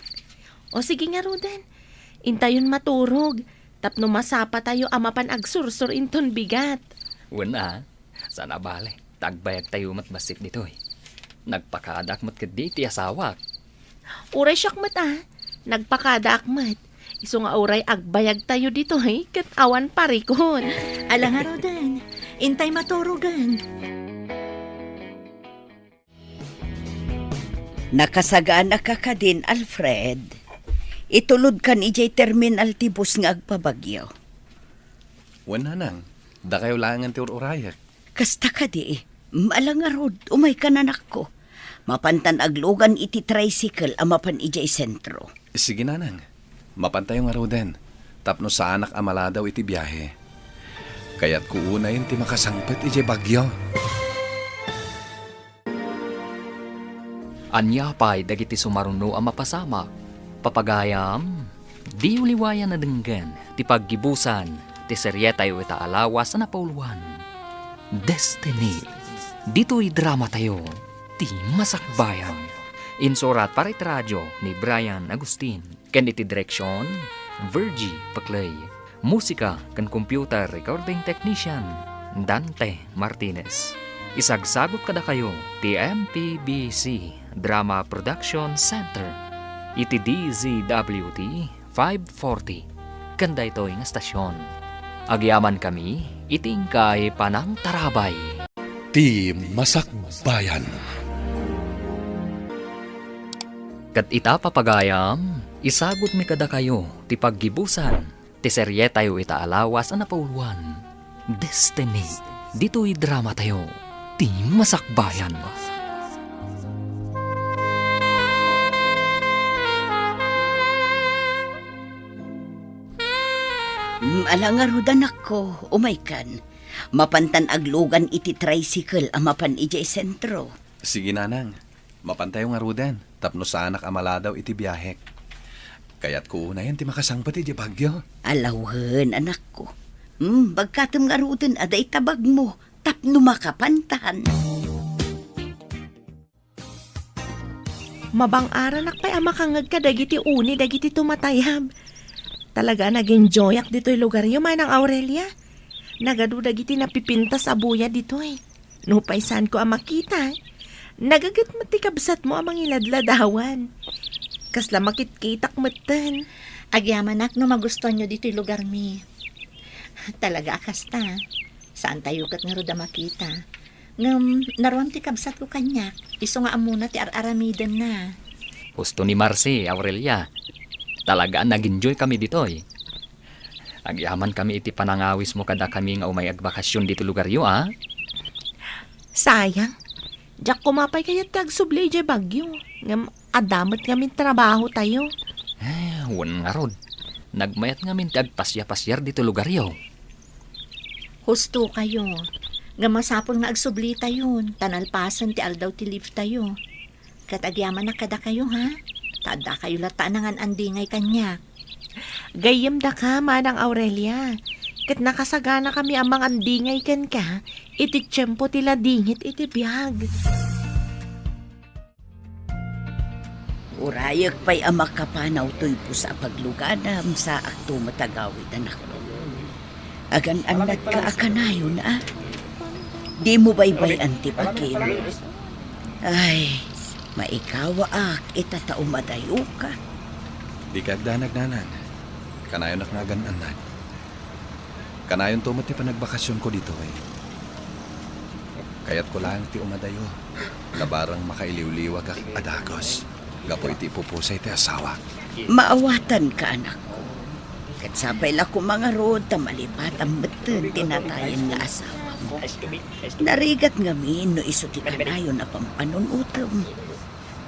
O sige ngaruden, intayon maturog tapno masapatayo a mapan agsursor inton bigat. Wen a, saan a bale, ta agbayagtayo met bassit ditoy. Nagpakadaak met ketdi iti asawak. Uray siak met a, nagpakadaak met. Isu nga uray agbayagtayo ditoy ket awan parikut. Ala ngaruden, intay maturogen. Nakasagaanaka kadin, Alfred? Itulodkan idiay terminal ti bus nga agpabagyo. Wen, nanang, dakayo laengen ti ur-urayek. Kasta kadi, ala ngarud, umaykan, anakko. Mapantan aglugan iti tricycle a mapan idiay sentro. Sige, nanang. Mapantayo ngaruden, tapno saanak a maladaw iti biahe. Kayatko unayen ti makasangpet idiay Baguio. Ania pay dagiti sumaruno a mapasamak? Papagayam, diyo liwayan a denggen ti paggibusan ti serietayo ita a lawas a napauluan, Destiny. Ditoy dramatayo, Ti Masakbayan. Insurat para iti radio ni Brian Agustin. Ken iti direksion, Virgie Paclay. Musika ken computer recording technician, Dante Martinez. Isagsagut kadakayo ti M P B C Drama Production Center iti D Z W T five forty ken daytoy nga stasyon. Agyamankami iti inkay panangtarabay. Ti Masakbayan. Ket ita, papagayam, isagutmi kadakayo ti paggibusan ti serietayo ita a lawas a napauluan, Destiny. Ditoy dramatayo, ti masakbayan. Mm, ala ngarud, anakko, umaykan. Mapantan aglugan iti tricycle a mapan idiay sentro. Sige, nanang. Mapantayo ngaruden, tapno saanak a maladaw iti biahek. Kayatko unayen ti makasangpet idiay Baguio. Ala wen, anakko. Hmm, bagkatem ngaruden a dayta bagmo tapno makapantan. Mabang-aranak pay a makangeg kadagiti uni dagiti tumatayab. Talaga a nag-enjoyak ditoy lugaryo, Manang Aurelia. Nagadu dagiti napipintas a buya ditoy. Nupay saanko a makita, nagaget met ti kabsatmo a mangiladladawan. Kasla makitkitak metten. Agyamanak no magustuanyo ditoy lugarmi. Talaga a kasta. Saantayo ket ngarud a makita. Ngem naruam ti kabsatko kaniak, isu nga ammona ti ar-aramidenna. Husto ni Marcy, Aurelia. Talaga a nag-enjoy kami ditoy. Agyamankami iti panangawismo kadakami nga umay agbakasyon ditoy lugaryo, a? Sayang. Diak koma pay kayat ti agsubli idiay Baguio. Ngem adda met ngamin trabahotayo. Eh, wen ngarud. Nagmayat ngamin ti agpasiapasiar ditoy lugaryo. Hustokayo. Ngem masapul nga agsublitayon, ta nalpasen ti aldaw ti leave tayo. Ket agyamanak kadakayo, ha? Ta addakayo latta a nangan-andingay kaniak. Gayyemdaka, Manang Aurelia. Ket nakasaganakami a mangandingay kenka iti tiempo ti ladingit iti biag. Urayek pay a makapanaw toy pusa a pagluganam, saakto met agawid, anakko. Agan-annadka a kanayon, a? Dimo baybay-an ti bagim. Ay, maikawaak ita ta umadayoka. Dika agdanag, nanang. Kanayonak nga agan-annad. Kanayonto met ti panagbakasionko ditoy. Kayatko laeng ti umadayo. Labarang makailiwliwagak a dagus gapu iti ipupusay ti asawak. Maawatanka, anakko. Ket sapay la koma ngarud ta malipatam metten ti natayen nga asawam. Narigat ngamin no isu ti kanayon a pampanunotem.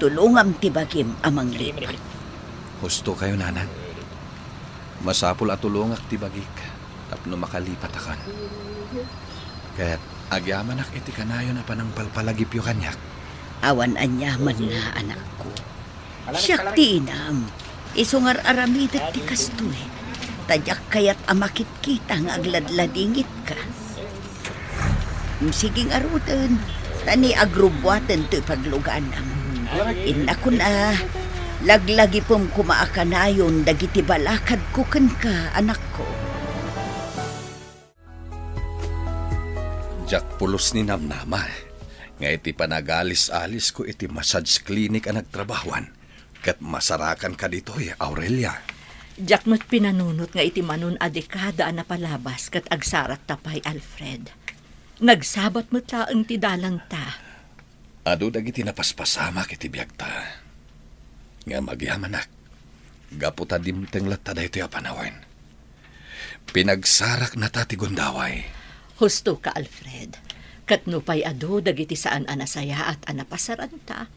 Tulongam ti bagim a manglipat. Hustokayo, nanang. Masapul a tulongak ti bagik tapno makalipatakon. Ket agyamanak iti kanayon a panangpalpalagipyo kaniak. Awan aniamanna, anakko. Siak ti inam. Isu nga ar-aramidek ti kastoy. Ta diak kayat a makitkita nga agladladingitka. Sige ngaruden, ta ni agrubbuaten toy pagluganam. Innakon a, laglagipem koma a kanayon dagiti balakadko kenka, anakko. Diak pulos ni namnama nga iti panagalis-alisko iti massage clinic a nagtrabahoan, ket masarakanka ditoy, Aurelia. Diak met pinanunot nga iti manon a dekada a napalabas ket agsarakta pay, Alfred. Nagsabat met laeng ti dalanta. Adu dagiti napaspasamak iti biagta. Ngem agyamanak, gapu ta dimteng latta daytoy a panawen. Pinagsaraknata ti gundaway. Hustoka, Alfred. Ket nupay adu dagiti saan a nasayaat a napasaranta,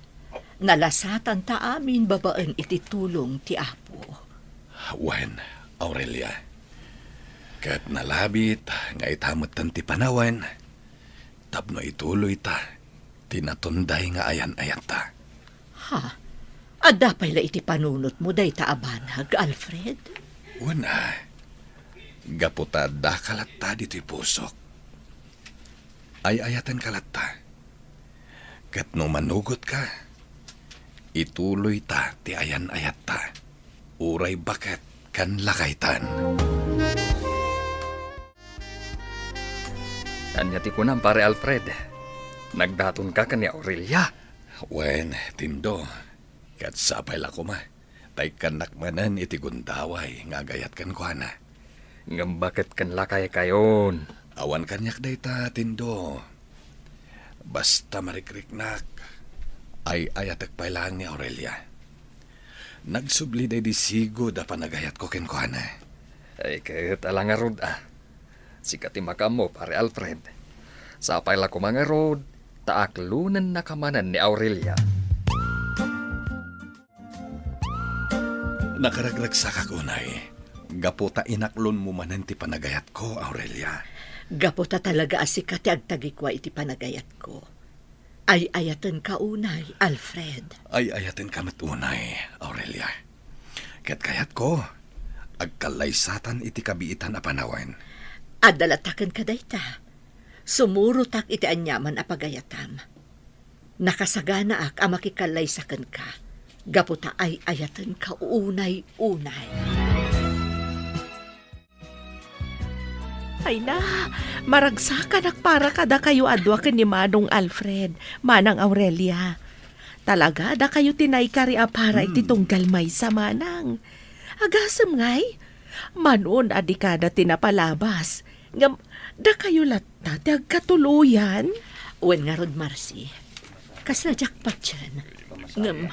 nalasatanta amin babaen iti tulong ti Apo. Wen, Aurelia. Ket nalabit nga ita metten ti panawen tapno ituloyta ti natunday nga ayan-ayatta. Ha? Adda pay la iti panunotmo dayta a banag, Alfred? Wen a, gapu ta addaka latta ditoy pusok. Ay-ayatenka latta. Ket no manugotka, ituloyta ti ayan-ayatta. Uray baket ken lakaytan. Ania ti kunam, Pare Alfred? Nagdatonka ken ni Aurelia? Wen, Tindo. Ket sapay la koma, ta ikkannak manen iti gundaway nga agayat kenkuana. Ngem baket ken lakaykayon? Awan kaniak dayta, Tindo. Basta marikriknak, ay-ayatek pay laeng ni Aurelia. Nagsubli daydi sigud a panagayatko kenkuana. Ay, ket ala ngarud a. Sika ti makaammo, Pare Alfred. Sapay la koma ngarud, ta aklonennaka manen ni Aurelia. Nakaragragsakak unay, gapu ta inaklonmo manen ti panagayatko, Aurelia. Gapu ta talaga a sika ti agtagikua iti panagayatko. Ay-ayatenka unay, Alfred. Ay-ayatenka met unay, Aurelia. Ket kayatko, agkallaysatan iti kabiitan a panawen. Adda latta kenka dayta. Sumurotak iti aniaman a pagayatam. Nakasaganaak a makikallaysa kenka, gapu ta ay-ayatenka unay-unay. Ay na, maragsakanak para kadakayo a dua ken ni Manong Alfred, Manang Aurelia. Talaga, dakayo ti naikari a para iti Hmm. tunggal maysa, Manang. Agasem ngay, manon a dekada ti napalabas, ngem dakayo latta ti agkatuloyan? Wen ngarud, Marcy, kasla diak patien, ngem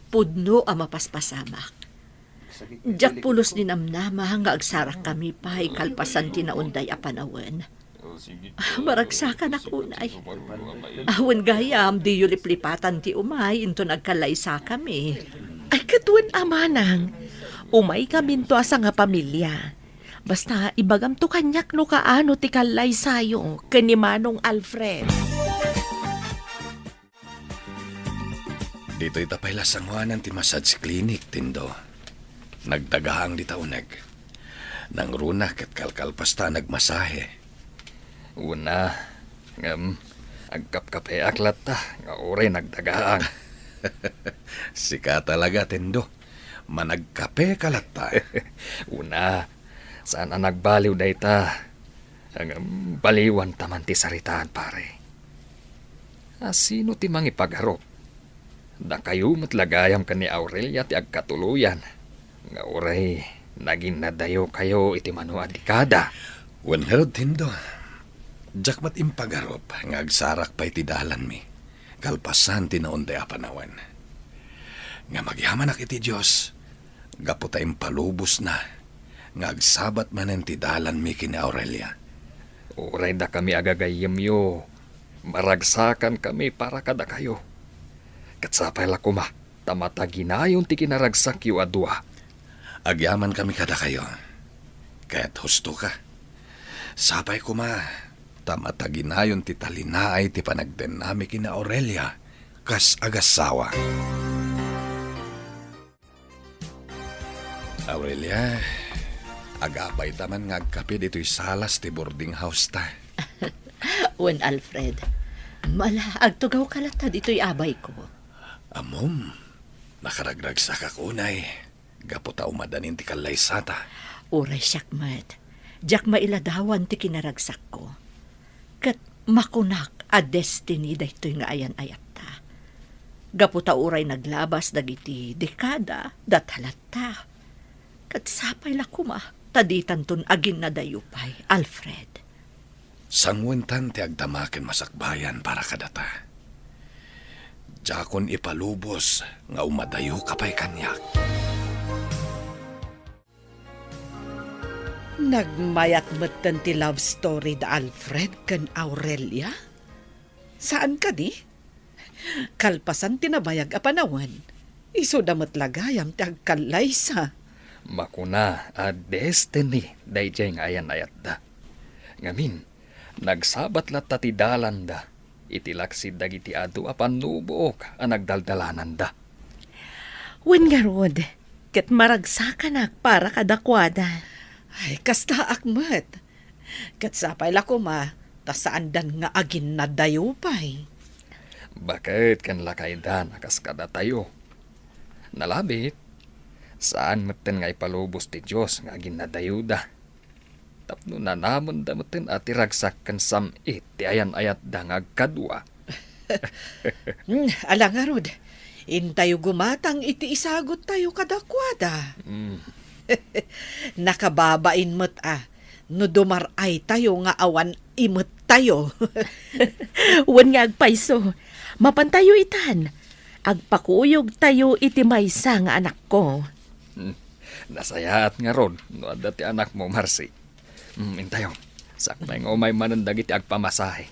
pudno a mapaspasamak. Diak pulos ni namnama nga agsarakkami pay kalpasan ti naunday a panawen. Ah, maragsakanak unay. Awan gayam, diyo liplipatan ti umay inton agkallaysakami. Ay, ket wen a, Manang. Umaykaminto a sangapamilia. Basta, ibagamto kaniak no kaano ti kallaysayo ken ni Manong Alfred. Ditoy ta pay la sangoanan ti massage clinic, Tindo. Nagdagaang dita uneg. Nangruna ket kalkalpasta a nagmasahe. Una, ngem, agkapkapeak latta nga uray nagdagaang. Sika talaga, Tindo. Managkape ka latta. Una, saan a nagbaliw dayta. Ngem baliwan ta man ti saritaan, pare. A, sino ti mangipagarup? Dakayo met la gayam ken ni Aurelia ti agkatuloyan, nga uray naginnadayokayo iti mano a dekada. Wen ngarud, Tindo, diak met impagarup nga agsarak pay ti dalanmi, kalpasan ti naunday a panawen. Ngem agyamanak iti Dios, gapu ta impalubosna nga agsabat manen ti dalanmi ken ni Aurelia. Uray dakami a gagayyemyo, maragsakankami para kadakayo. Ket sapay la koma ta mataginayon ti kinaragsakyo a dua. Agyamankami kadakayo. Ket hustoka. Sapay koma ta mataginayon ti talinaay ti panagdennami ken ni Aurelia kas agassawa. Aurelia, agapayta man nga agkape ditoy salas ti boarding house ta. Wen, Alfred, mala, agtugawka latta ditoy abayko. Ammom, nakaragragsakak unay, gapu ta umadanin ti kallaysata. Uray siak met, diak mailadawan ti kinaragsakko. Ket makunak a destiny daytoy nga ayan-ayatta. Gapu ta uray naglabas dagiti dekada, data latta. Ket sapay la koma ta ditanton aginnadayo pay, Alfred. Sangoentan ti agdama ken masakbayan para kadata. Diakon ipalubos nga umadayoka pay kaniak. Nagmayat metten ti love story da Alfred ken Aurelia? Saan kadi? Kalpasan ti nabayag a panawen, isuda met la gayam ti agkallaysa. Makuna a destiny daydiay nga ayan-ayatda. Ngamin, nagsabat latta ti dalanda iti laksid dagiti adu a pannubook a nagdaldalananda. Wen ngarud, ket maragsakanak para kadakuada. Ay, kastaak met. Ket sapay la koma, ta saandan nga aginnadayo pay. Baket ken lakaydan a kas kadatayo. Nalabit, saan metten nga ipalubos ti Dios nga aginnadayoda. Tapno nanamenda metten a ti ragsak ken sam-it ti ayan-ayatda nga agkadua. Hmm, ala ngarud, intayo gumatang iti isaguttayo kadakuada. Mm. Nakababain met a no dumar-aytayo nga awan imettayo. Wen nga agpayso, mapantayo itan. Agpakuyogtayo iti maysa nga anakko. Hmm. Nasayaat ngarud no adda ti anakmo, Marcy. Hmm, intayo. Sakbay nga umay manen dagiti agpamasahe.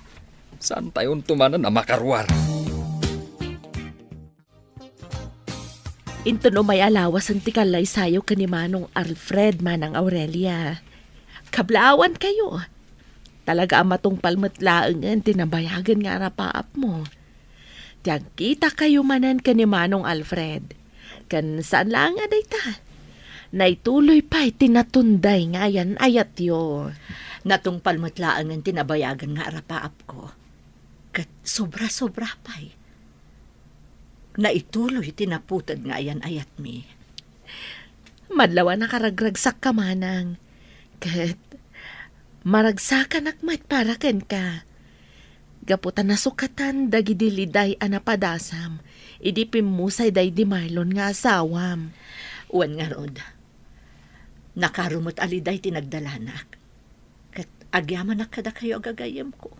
Saantayonto manen a makaruar. Inton umay a lawasen ti kallaysayo ken ni Manong Alfred, Manang Aurelia. Kablaawankayo. Talaga a matungpal met laengen ti nabayagen nga arapaapmo. Ti agkitakayo manen ken ni Manong Alfred. Ken saan laeng a dayta. Naituloy pay ti natunday nga ayan-ayatyo. Natungpal met laengen ti nabayagen nga arapaapko. Ket sobra-sobra pay. Naituloy ti naputed nga ayan-ayatmi. Madlaw a nakaragragsakka, Manang. Ket maragsakanak met para kenka. Gapu ta nasukatan dagidi liday a napadasam idi pimmusay daydi Marlon nga asawam. Wen ngarud, nakaro met a liday ti nagdalanak. Ket agyamanak kadakayo a gagayyemko.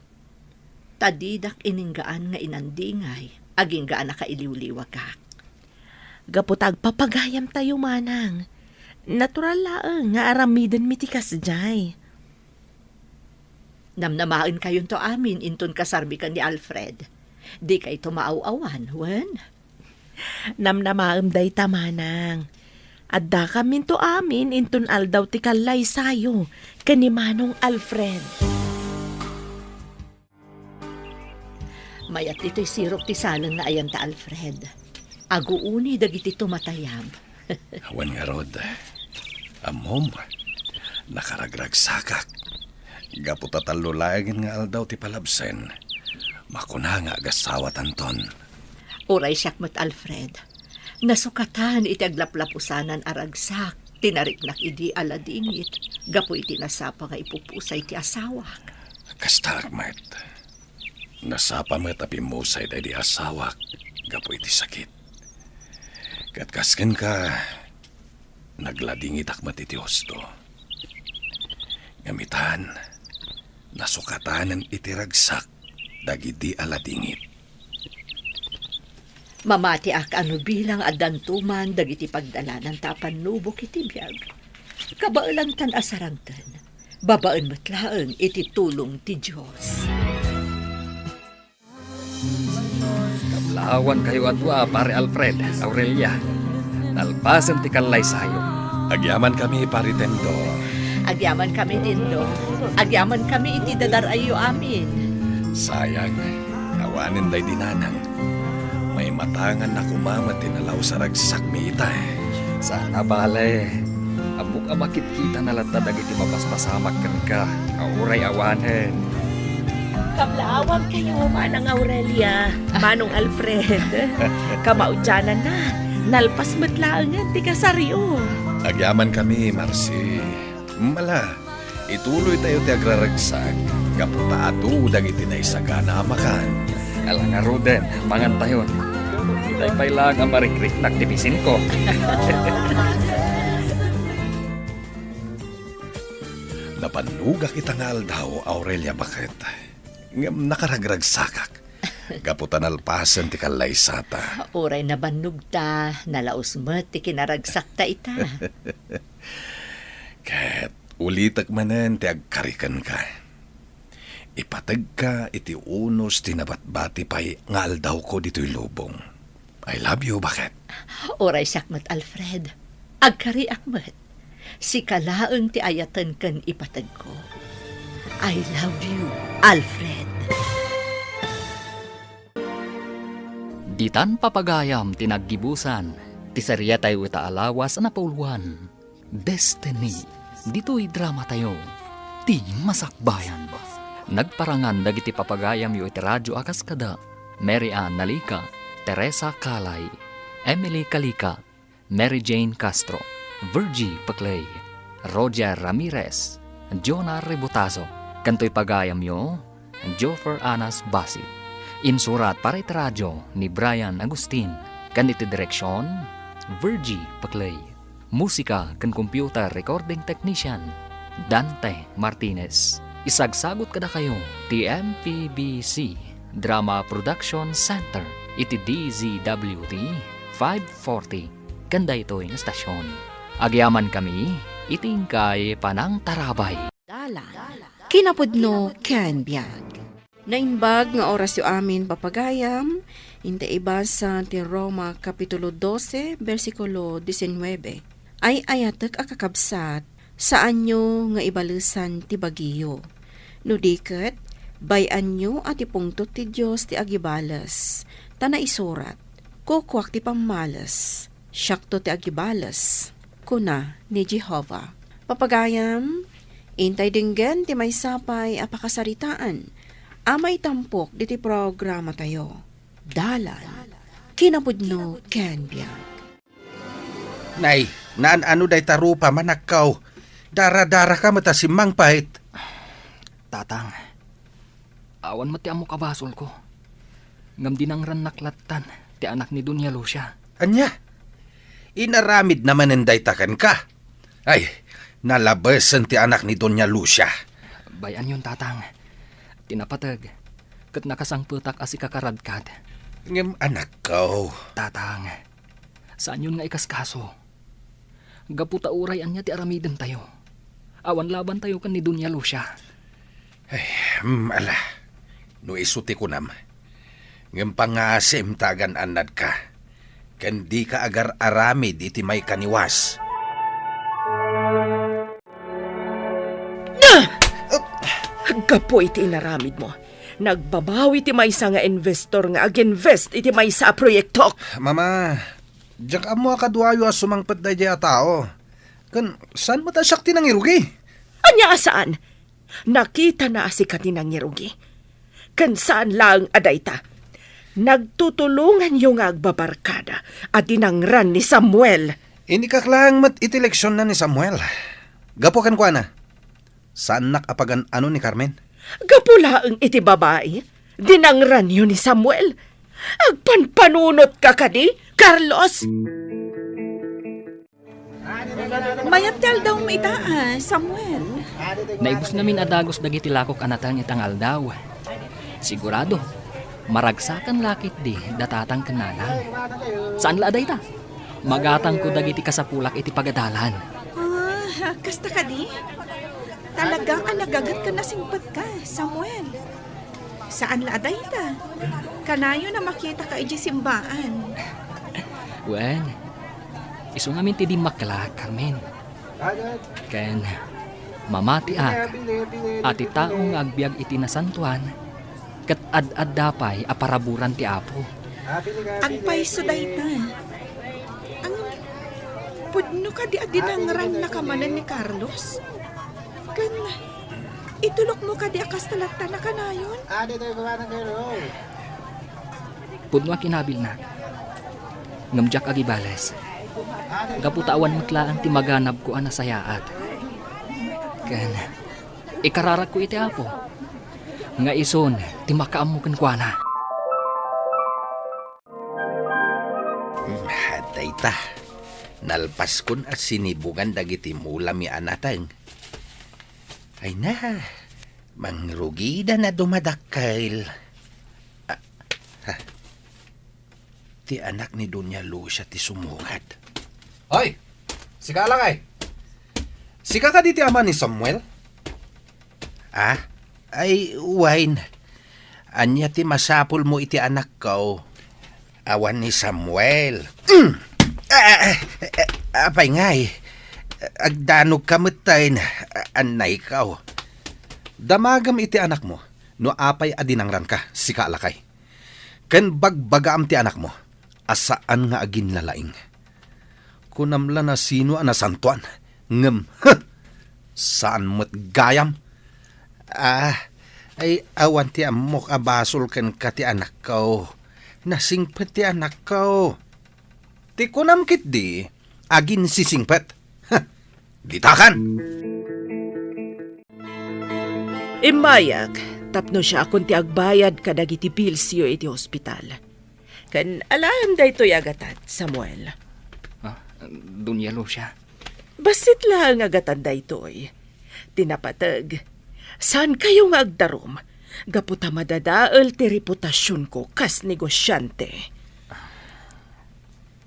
Ta didak ininggaan nga inandingay, agingga a nakailiwliwagak. Gapu ta agpapagayamtayo, Manang. Natural laeng nga aramidenmi ti kasdiay. Namnamaenkayonto amin inton kasarmi ken ni Alfred. Dikayto maaw-awan, wen? Namnamaem dayta, Manang. Addakaminto amin inton aldaw ti kallaysayo ken ni Manong Alfred. Mayat ditoy sirok ti saleng nga ayanta, Alfred. Aguuni dagiti tumatayab. Awan ngarud. Ammom, nakaragragsakak. Gapu ta tallo laengen nga aldaw ti palabsen, makuna nga agasawatanton. Uray siak met, Alfred. Nasukatan iti aglaplapusanan a ragsak ti nariknak idi aladingit gapu iti nasapa nga ipupusay ti asawak. Kastaak met. Nasapa met a pimmusay daydi asawak gapu iti sakit. Ket kas kenka, nagladingitak met iti husto. Ngem itan, nasukatanen iti ragsak dagidi aladingit. Mamatiak a no bilang addanto man dagiti pagdalananta a pannubok iti biag, kabaelantan a sarangten, babaen met laeng iti tulong ti Dios. Kablaawankayo a dua, Pare Alfred, Aurelia. Nalpasen ti kallaysayo. Agyamankami, Pare Tendo. Agyamankami, Tendo. Agyamankami iti dadar-ayyo amin. Sayang, awanen daydi nanang. Maimatanganna koma met ti nalaus a ragsakmi ita. Saan a bale. Ammok a makitkitana latta dagiti mapaspasamak kenka a uray awanen. Kablaawankayo, Manang Aurelia, Manong Alfred. Kamaudiananna, nalpas met laengen ti kasaryo. Agyamankami, Marci. Mala, ituloytayo ti agraragsak gapu ta adu dagiti naisagana a makan. Ala ngaruden, mangantayon. Itay pay laeng a marikriknak ti bisinko. Napannugak ita nga aldaw, Aurelia, baket. Ngem nakaragragsakak. Gapu ta nalpasen ti kallaysata. Uray nabannogta, nalaus met ti kinaragsakta ita. Ket ulitek manen ti agkari kenka. Ipategka iti unos ti nabatbati pay nga aldawko ditoy lubong. I love you, baket. Uray siak met, Alfred. Agkariak met. Sika laeng ti ayaten ken ipategko. I love you, Alfred. Ditan papagayam ti naggibusan, ti seriatayo ita a lawas a napauluan, Destiny. Ditoy dramatayo, ti masakbayan. Nagparangan dagiti papagayamyo iti radyo a kas kada Mary Ann Nalica, Teresa Calay, Emily Calica, Mary Jane Castro, Virgie Peclay, Roger Ramirez, Jonah Rebotazo, ken toy pagayamyo, Joffer Anas Basit. Insurat para iti radyo ni Brian Agustin, ken iti direksion, Virgie Peclay. Musika ken computer recording technician, Dante Martinez. Isagsagut kadakayo ti M P B C Drama Production Center iti D Z W T five forty ken daytoy nga stasyon. Agyamankami iti inkay panangtarabay. Dalan, kinapudno ken biag. Naimbag nga orasyo amin, papagayam, inta ibasa ti Roma Kapitulo dose, bersikulo disinnuebe. Ay-ayatek a kakabsat, saanyo nga ibalesan ti bagiyo. No di ket, bay-anyo a ti pungtot ti Dios ti agibales, ta naisurat, "Kukuak ti pammales, siakto ti agibales," kuna ni Jehovah. Papagayam, intay denggen ti maysa pay a pakasaritaan a maitampok diti programatayo. Dalan, kinapudno ken biag. Nay, naan-ano dayta rupa, manakkaw? Dara-daraka met a simmangpet. Tatang, awan met ti ammok a basolko. Ngem dinangrannak lattan ti anak ni Doña Lucia. Ania? Inaramidna manen dayta kenka? Ay, nalabesen ti anak ni Doña Lucia. Bay-anyon, Tatang. Ti napateg, ket nakasangpetak a sika karadkad. Ngem anakko. Tatang, saanyon nga ikaskaso. Gapu ta uray ania ti aramidentayo, awan labantayo ken ni Doña Lucia. Ay, mm, ala, no isu ti kunam. Ngem pangngaasim ta agan-annadka, ken dika agar-aramid iti maikaniwas. Na! Gapu iti inaramidmo, nagbabawi ti maysa nga investor nga ag-invest iti maysa a proyektok. Mama, diak ammo a kaduayo a sumangpet daydiay a tao. Ken saan met a siak ti nangirugi? Ania a saan? Nakitana a sika ti nangirugi. Ken saan laeng a dayta. Nagtutulonganyo nga agbabarkada a dinangran ni Samuel. Inikak laeng met iti leksionna ni Samuel. Gapu kenkuana, saannak a pagan-ano ni Carmen. Gapu laeng iti babai, dinangranyo ni Samuel. Agpanpanunotka kadi, Carlos? Mayat ti aldawmo ita, a, Samuel. Naibusnamin a dagus dagiti lakok a nateng ita nga aldaw. Sigurado, maragsakan la ketdi da tatang ken nanang. Saan la a dayta? Magatangko dagiti kasapulak iti pagadalan. Ah, kasta kadi? Talaga a nagaget ken nasingpetka, Samuel. Saan la a dayta. Kanayon a makitaka idiay simbaan. Wen, isu ngamin ti dimmakkelak, Carmen. Ken mamatiak a ti tao nga agbiag iti nasantoan, ket ad-adda pay a paraburan ti Apo. Agpayso dayta. Ang pudno kadi a dinangrannaka manen ni Carlos? Ken itulokmo kadi a kasta latta nakanayon? Pudno a kinabilna. Ngem diak agibales. Gapu ta awan met laeng ti maganabko a nasayaat. Ken ikararakko iti Apo nga isun ti makaammo kenkuana. Hmm, dayta. Nalpaskon a sinibungan dagiti mulami a nateng. Ay na, mangrugida na dumadakkel. Ah, ha. Ti anak ni Doña Lucia ti sumungad. Hoy! Sika lakay! Sika kadi ti ama ni Samuel? Ah, ay, wen. Ania ti masapulmo iti anakko? Awan ni Samuel. Mm! Ah, ah, ah, apay ngay? Agdanogka metten, annayko. Damagem iti anakmo no apay a dinangranka, sika a lakay. Ken bagbagaam ti anakmo a saan nga aginlalaing. Kunam la no sino a nasantoan, ngem, huh, saan met gayam. Ah, ay awan ti ammok a basol kenka ti anakko. Nasingpet ti anakko. Ti kunam ketdi, aginsisingpet. Huh, ditakan! Immayak tapno siakon ti agbayad kadagiti billsyo iti hospital. Ken alaem daytoy a gatad, Samuel. Ah, Doña Lucia. Bassit laeng a gatad daytoy. Ti napateg, saankayo nga agdarum gapu ta madadael ti reputasionko kas negosiante.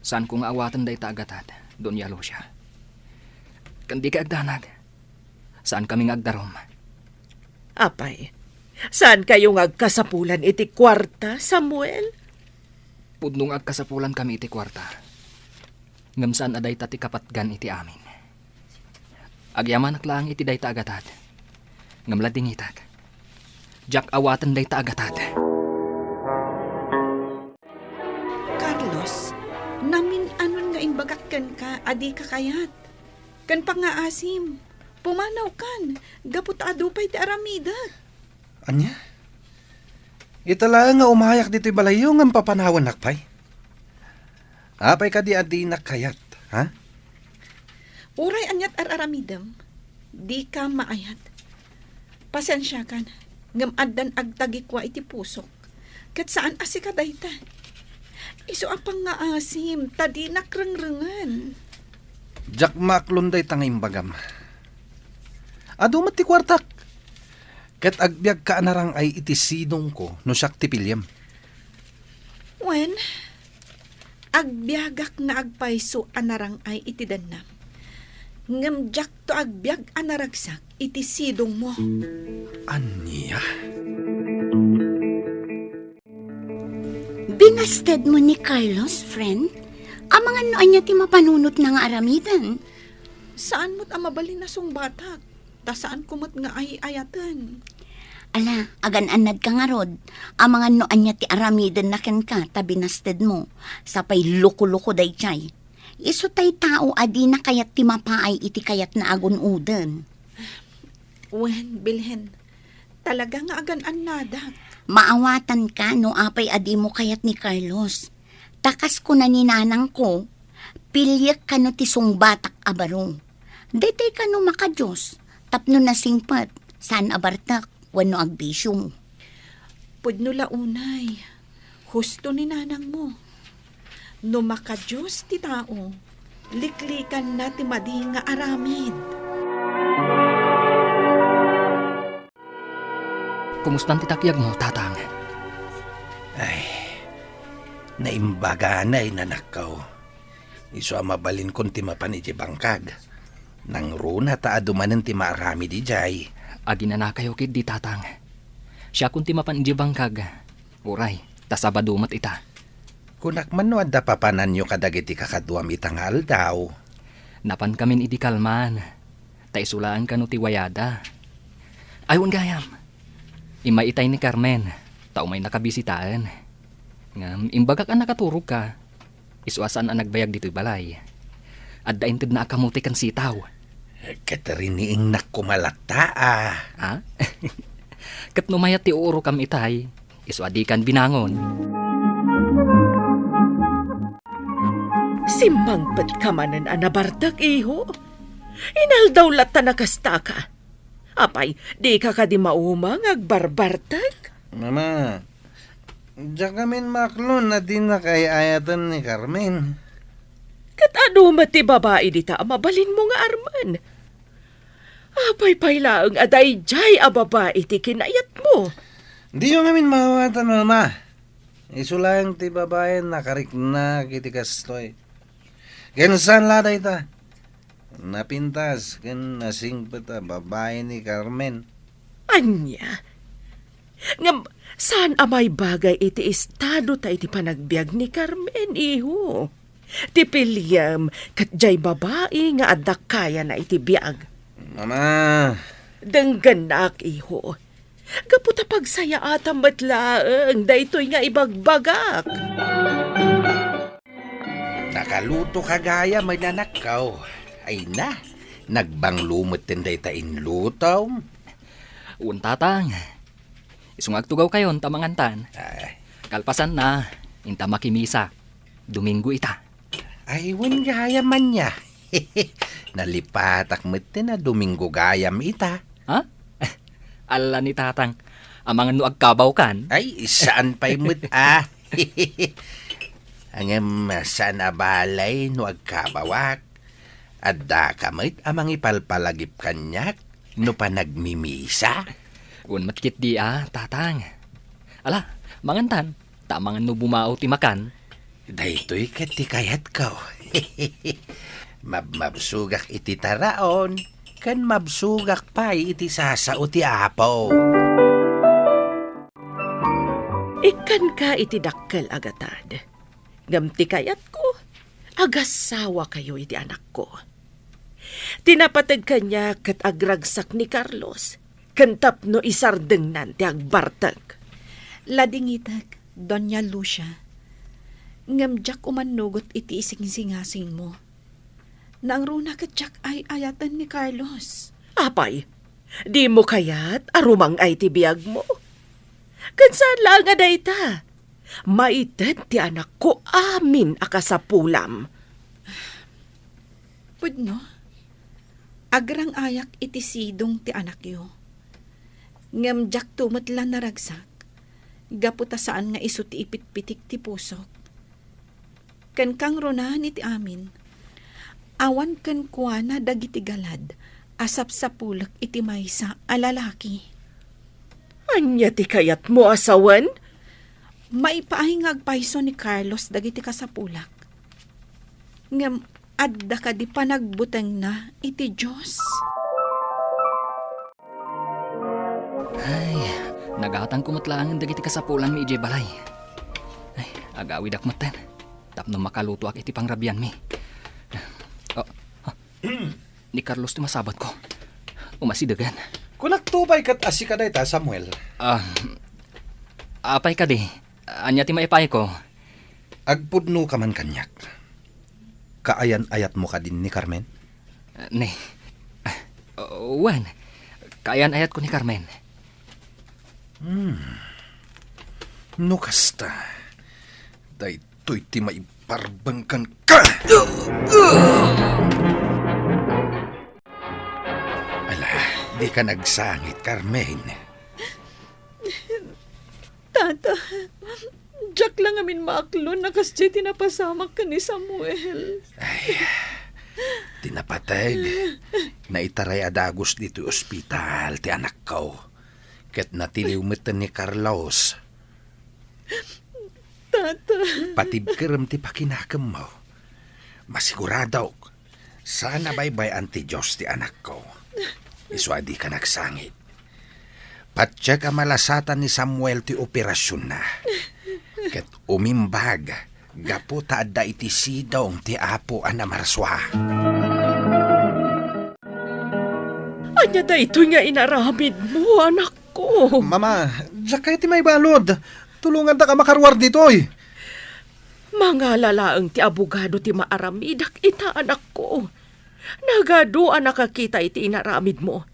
Saanko nga awaten dayta a gatad, Doña Lucia. Ken dika agdanag. Saankami nga agdarum. Apay, Saankayo nga agkasapulan iti kuarta, Samuel? Pudno nga agkasapulankami iti kuarta. Ngem saan a dayta ti kapatgan iti amin. Agyamanak laeng iti dayta a gatad. Ngem ladingitak. Diak awaten dayta a gatad. Carlos, namin-anon nga imbagak kenka a dika kayat. Ken pangngaasim, pumanawkan, gapu ta adu pay ti aramidek. Ania? Ita laeng nga umayak ditoy balayyo ngem papanawannak pay? Apay kadi a dinak kayat, ha? Uray aniat ar-aramidem, dika maayat. Pasensiakan, ngem addan agtagikua iti pusok, ket saan a sika dayta. Isu a pangngaasim, ta dinak rengrengen. Diak maaklon dayta nga imbagam. Adu met ti kuartak. Ket agbiagka a narang-ay iti sidongko no siak ti piliem. Wen, agbiagak nga agpayso a narang-ay iti dennam. Ngem diakto agbiag a naragsak iti sidongmo. Ania? Binastedmo ni Carlos, friend? Amangan no ania ti mapanunotna nga aramiden? Saan met a mabalin a sungbatak, ta saanko met nga ay-ayaten. Ala, agan-annadka ngarud. Amangan no ania ti aramidenna kenka ta binastedmo. Sapay loko-loko daydiay. Isu tay tao a dina kayat ti mapaay iti kayatna a gun-oden. Wen, bilin, talaga nga agan-annadak. Maawatanka no apay a dimo kayat ni Carlos. Ta kas kuna ni nanangko, piliek kano ti sungbatak a baro. Daytoy kano makadios, tapno nasingpet, saan a bartek wenno agbisio. Pudno la unay, husto ni nanangmo. No makadios ti tao, liklikanna ti madi nga aramid. Kumustan ti takyagmo, Tatang? Ay, naimbaganay, nanakko. Isu a mabalinkon ti mapan idiay bangkag. Nangruna ta adu manen ti maaramid idiay. Aginanakayo ketdi, Tatang. Siakon ti mapan idiay bangkag. Uray, ta Sabado met ita. Kunak man no adda papananyo kadagiti kakaduam ita nga aldaw. Napankamin idi kalman, ta isu laeng kano ti wayada. Ay, wen gayam. Immay itay ni Carmen, ta umaynaka bisitaen. Ngem imbagak a nakaturogka. Isu a saan a nagbayag ditoy balay. Adda intedna a kamote ken sitaw. Ket riniingnak koma latta a. Ha? Ket no mayat ti uurokam itay, isu a dikan binangon. Simmangpetka manen a nabartek, iho. Inaldaw latta a kastaka. Apay, dika kadi mauma nga agbarbartek? Mama, diak ngamin maaklon a dinak ay-ayaten ni Carmen. Ket adu met ti babai dita a mabalinmo nga armen? Apay pay laeng a daydiay a babai ti kinayatmo? Diyo ngamin maawatan, Mama. Isu laeng ti babai a nakariknak iti kastoy. Ken saan la dayta? Napintas ken nasingpet a babai ni Carmen. Ania? Ngem saan a maibagay iti estado ta iti panagbiag ni Carmen, iho. Ti piliem ket diay babai nga adda kayana iti biag. Mama. Denggennak, iho. Gapu ta pagsayaatam met laeng daytoy nga ibagbagak. Nakalutoka gayam, nanakko. Ay na, nagbanglo metten dayta inlutom. Wen, Tatang. Isu nga agtugawkayon ta mangantan. Ah. Kalpasanna, inta makimisa. Domingo ita. Ay, wen gayam ania. Nalipatak metten a Domingo gayam ita. Ha? Ala ni Tatang, amangan no agkabawkan? Ay, saan pay met a. Ngem saan a balay no agkabawak. Addaka met a mangipalpalagip kaniak no panagmimisa? Wen met ketdi a, Tatang. Ala, mangantan, ta amangan no bumao ti makan. Daytoy ket ti kayatko. Mabmabsogak iti taraon, ken mabsogak pay iti sasao ti Apo. Ikkanka iti dakkel a gatad. Ngem ti kayatko, agassawakayo iti anakko. Ti napateg kaniak ket agragsak ni Carlos, ken tapno isardengnan ti agbartek. Ladingitek, Doña Lucia. Ngem diak umannugot iti isingsingasingmo. Nangruna ket diak ay-ayaten ni Carlos. Apay, dimo kayat a rumang-ay ti biagmo? Ken saan laeng a dayta. Maited ti anakko amin a kasapulam. Pudno, agrang-ayak iti sidong ti anakyo. Ngem diakto met la naragsak, gapu ta saan nga isu ti ipitpitik ti pusok. Ken kangrunaen iti amin, awan kenkuana dagiti galad a sapsapulek iti maysa a lalaki. Ania ti kayatmo a sawen? Maipaay nga agpayso ni Carlos dagiti kasapulak. Ngem adda kadi panagbutengna iti Dios? Ay, nagatangko met laengen dagiti kasapulanmi idiay balay. Ay, agawidak metten tapno makalutoak iti pangrabianmi. Oh, oh. Ni Carlos ti masabatko. Umasidegen. Kunakto pay ket a sika dayta, Samuel. Ah, apay kadi? Ania ti maipayko? Agpudnoka man kaniak. Kaayan-ayatmo kadin ni Carmen? Ah, ni, ah, wen, kaayan-ayatko ni Carmen. Hmm. No kasta, daytoy ti maiparbeng kenka. Ala, dika nagsangit, Carmen. Tata, diak la ngamin maaklon a kasdiay ti napasamak ken ni Samuel. Ay, ti napateg, naitaray a dagus ditoy ospital ti anakko. Ket natiliw metten ni Carlos. Tata. Patibkerem ti pakinakemmo. Masiguradok, saan a baybay-an ti Dios ti anakko. Isu a dika nagsangit. Patiek a malasatan ni Samuel ti operasionna. Ket umimbag gapu ta adda iti sidong ti Apo a namarsua. Ania daytoy nga inaramidmo, anakko? Mama, diak kayat ti maibalud. Tulongandaka a makaruar ditoy. Mangala laeng ti abogado ti maaramidak ita, anakko. Nagadu a nakakita iti inaramidmo.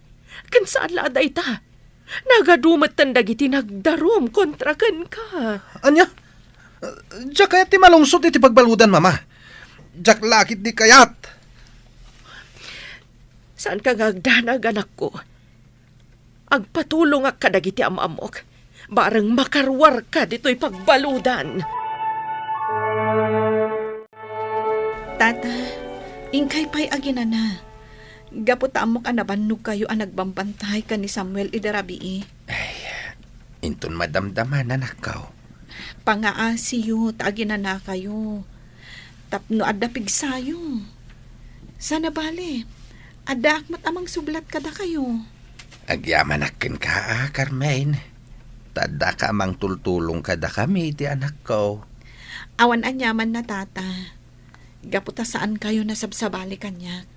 Ken saan la a dayta. Nagadu metten dagiti nagdarum kontra kenka. Ania? Diak kayat ti malungsot iti pagbaludan, Mama. Diak la ketdi kayat. Saanka nga agdanag, anakko. Agpatulongak kadagiti am-ammok. Bareng makaruarka ditoy pagbaludan. Tata, inkay pay aginana. Gapu ta ammok a nabannogkayo a nagbambantay ken ni Samuel idi rabii. Ay, inton madamdama, anakko. Pangaasiyo ta aginanakayo. Tapno adda pigsayo. Saan a bale, addaak met a mangsublat kadakayo. Agyamanak kenka, a, Carmen. Ta addaka a mangtultulong kadakami iti anakko. Awan aniamanna, Tata. Gapu ta saankayo nasabsabali kaniak.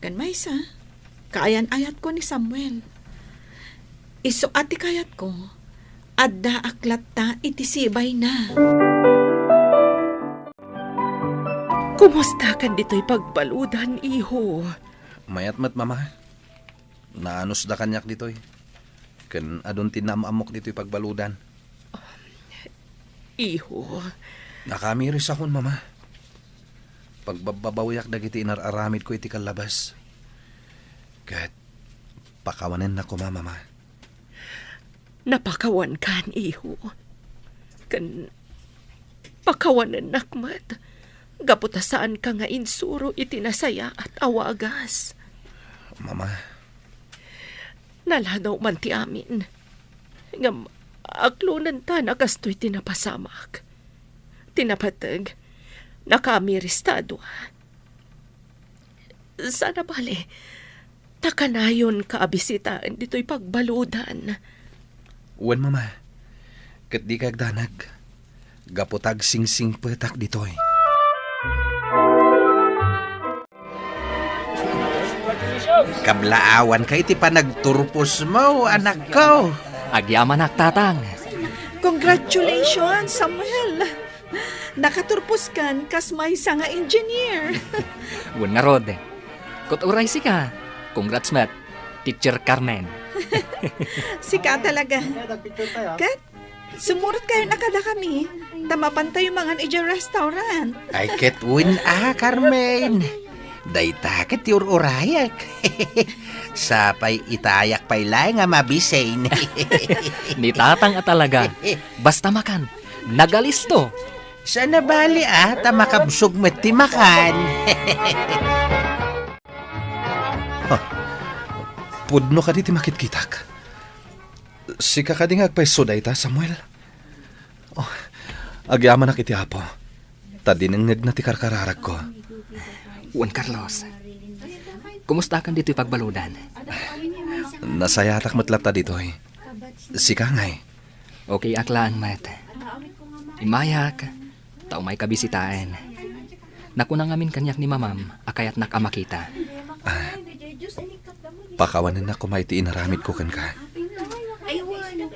Ken maysa, kaayan-ayatko ni Samuel. Isu a ti kayatko, addaak latta iti sibayna. Kumustakan ditoy pagbaludan, iho? Mayat met, Mama. Naanusda kaniak ditoy. Ken adun ti naam-ammok ditoy pagbaludan. Iho. Nakamirisakon, Mama. Pagbabbabawiak dagiti inar-aramidko iti kallabas. Ket pakawanennak koma, Mama. Napakawankan, iho. Ken pakawanennak met, gapu ta saanka nga insuro iti nasayaat a wagas. Mama. Naladaw man ti amin. Ngem aklonenta a kastoy ti napasamak. Ti napateg, nakamiris ta a dua. Saan a bale, ta kanayonka a bisitaen ditoy pagbaludan. Wen, Mama. Ket dika agdanag, gapu ta agsingsingpetak ditoy. Kablaawanka iti panagturposmo, anakko. Agyamanak, Tatang. Congratulations, Samuel! Nakaturposkan kas maysa nga engineer. Wen ngarud, ket uray sika. Congrats met, Teacher Carmen. Sika talaga. Ket sumurotkayon a kadakami, ta mapantayo mangan idiay restaurant. Ay, ket wen a, Carmen. Dayta ket ti ur-urayak. Sapay itayak pay laeng a mabisin. Ni Tatang a talaga. Basta makan, nagalisto. Saan a bali a, ta makabsog met ti makan. Ha? Pudno kadi ti makitkitak? Sika kadi nga agpayso dayta, Samuel? Oh, agyamanak iti Apo, ta dinengngegna ti karkararagko. Juan Carlos, kumustakan ditoy pagbaludan? Nasayatak met latta ditoy. Sika ngay? Okay ak laeng met. Immayak, ta umayka bisitaen. Nakuna ngamin kaniak ni Mamam a kayatnak a makita. Ah, pakawanennak koma iti inaramidko kenka.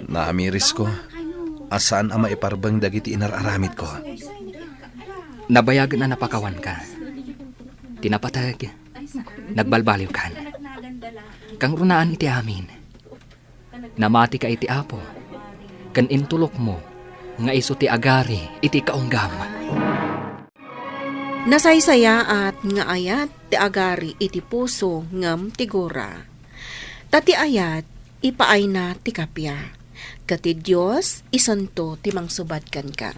Naamirisko a saan a maiparbeng dagiti inar-aramidko. Nabayagen a napakawanka. Ti napateg, nagbalbaliwkan. Kangrunaan iti amin. Namatika iti Apo, ken intulokmo nga isu ti agari iti kaunggam. Nasaysayaat nga ayat ti agari iti puso ngem ti gura. Ta ti ayat, ipaayna ti kappia, ket ti Dios, isunto ti mangsubad kenka.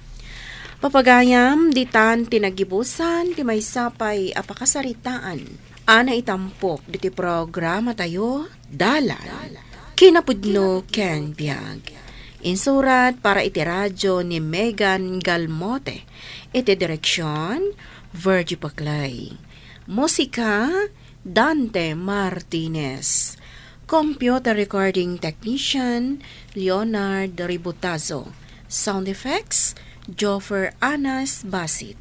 Papagayam, ditan ti nagibusan ti maysa pay a pakasaritaan a naitampok ditoy programatayo, Dalan, Kinapudno ken Biag. Insurat para iti radyo ni Megan Galmote. Iti direksion, Virgie Paclay. Musika, Dante Martinez. Computer recording technician, Leonard Ributazo. Sound effects, Joffer Anas Basit.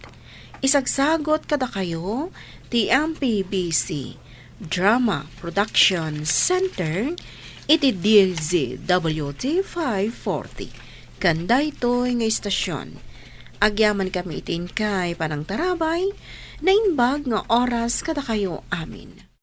Isagsagot kadakayo ti M P B C Drama Production Center iti D Z W T five forty. Ken daytoy nga istasyon, agyamankami iti inkay panangtarabay, naimbag nga oras kadakayo amin.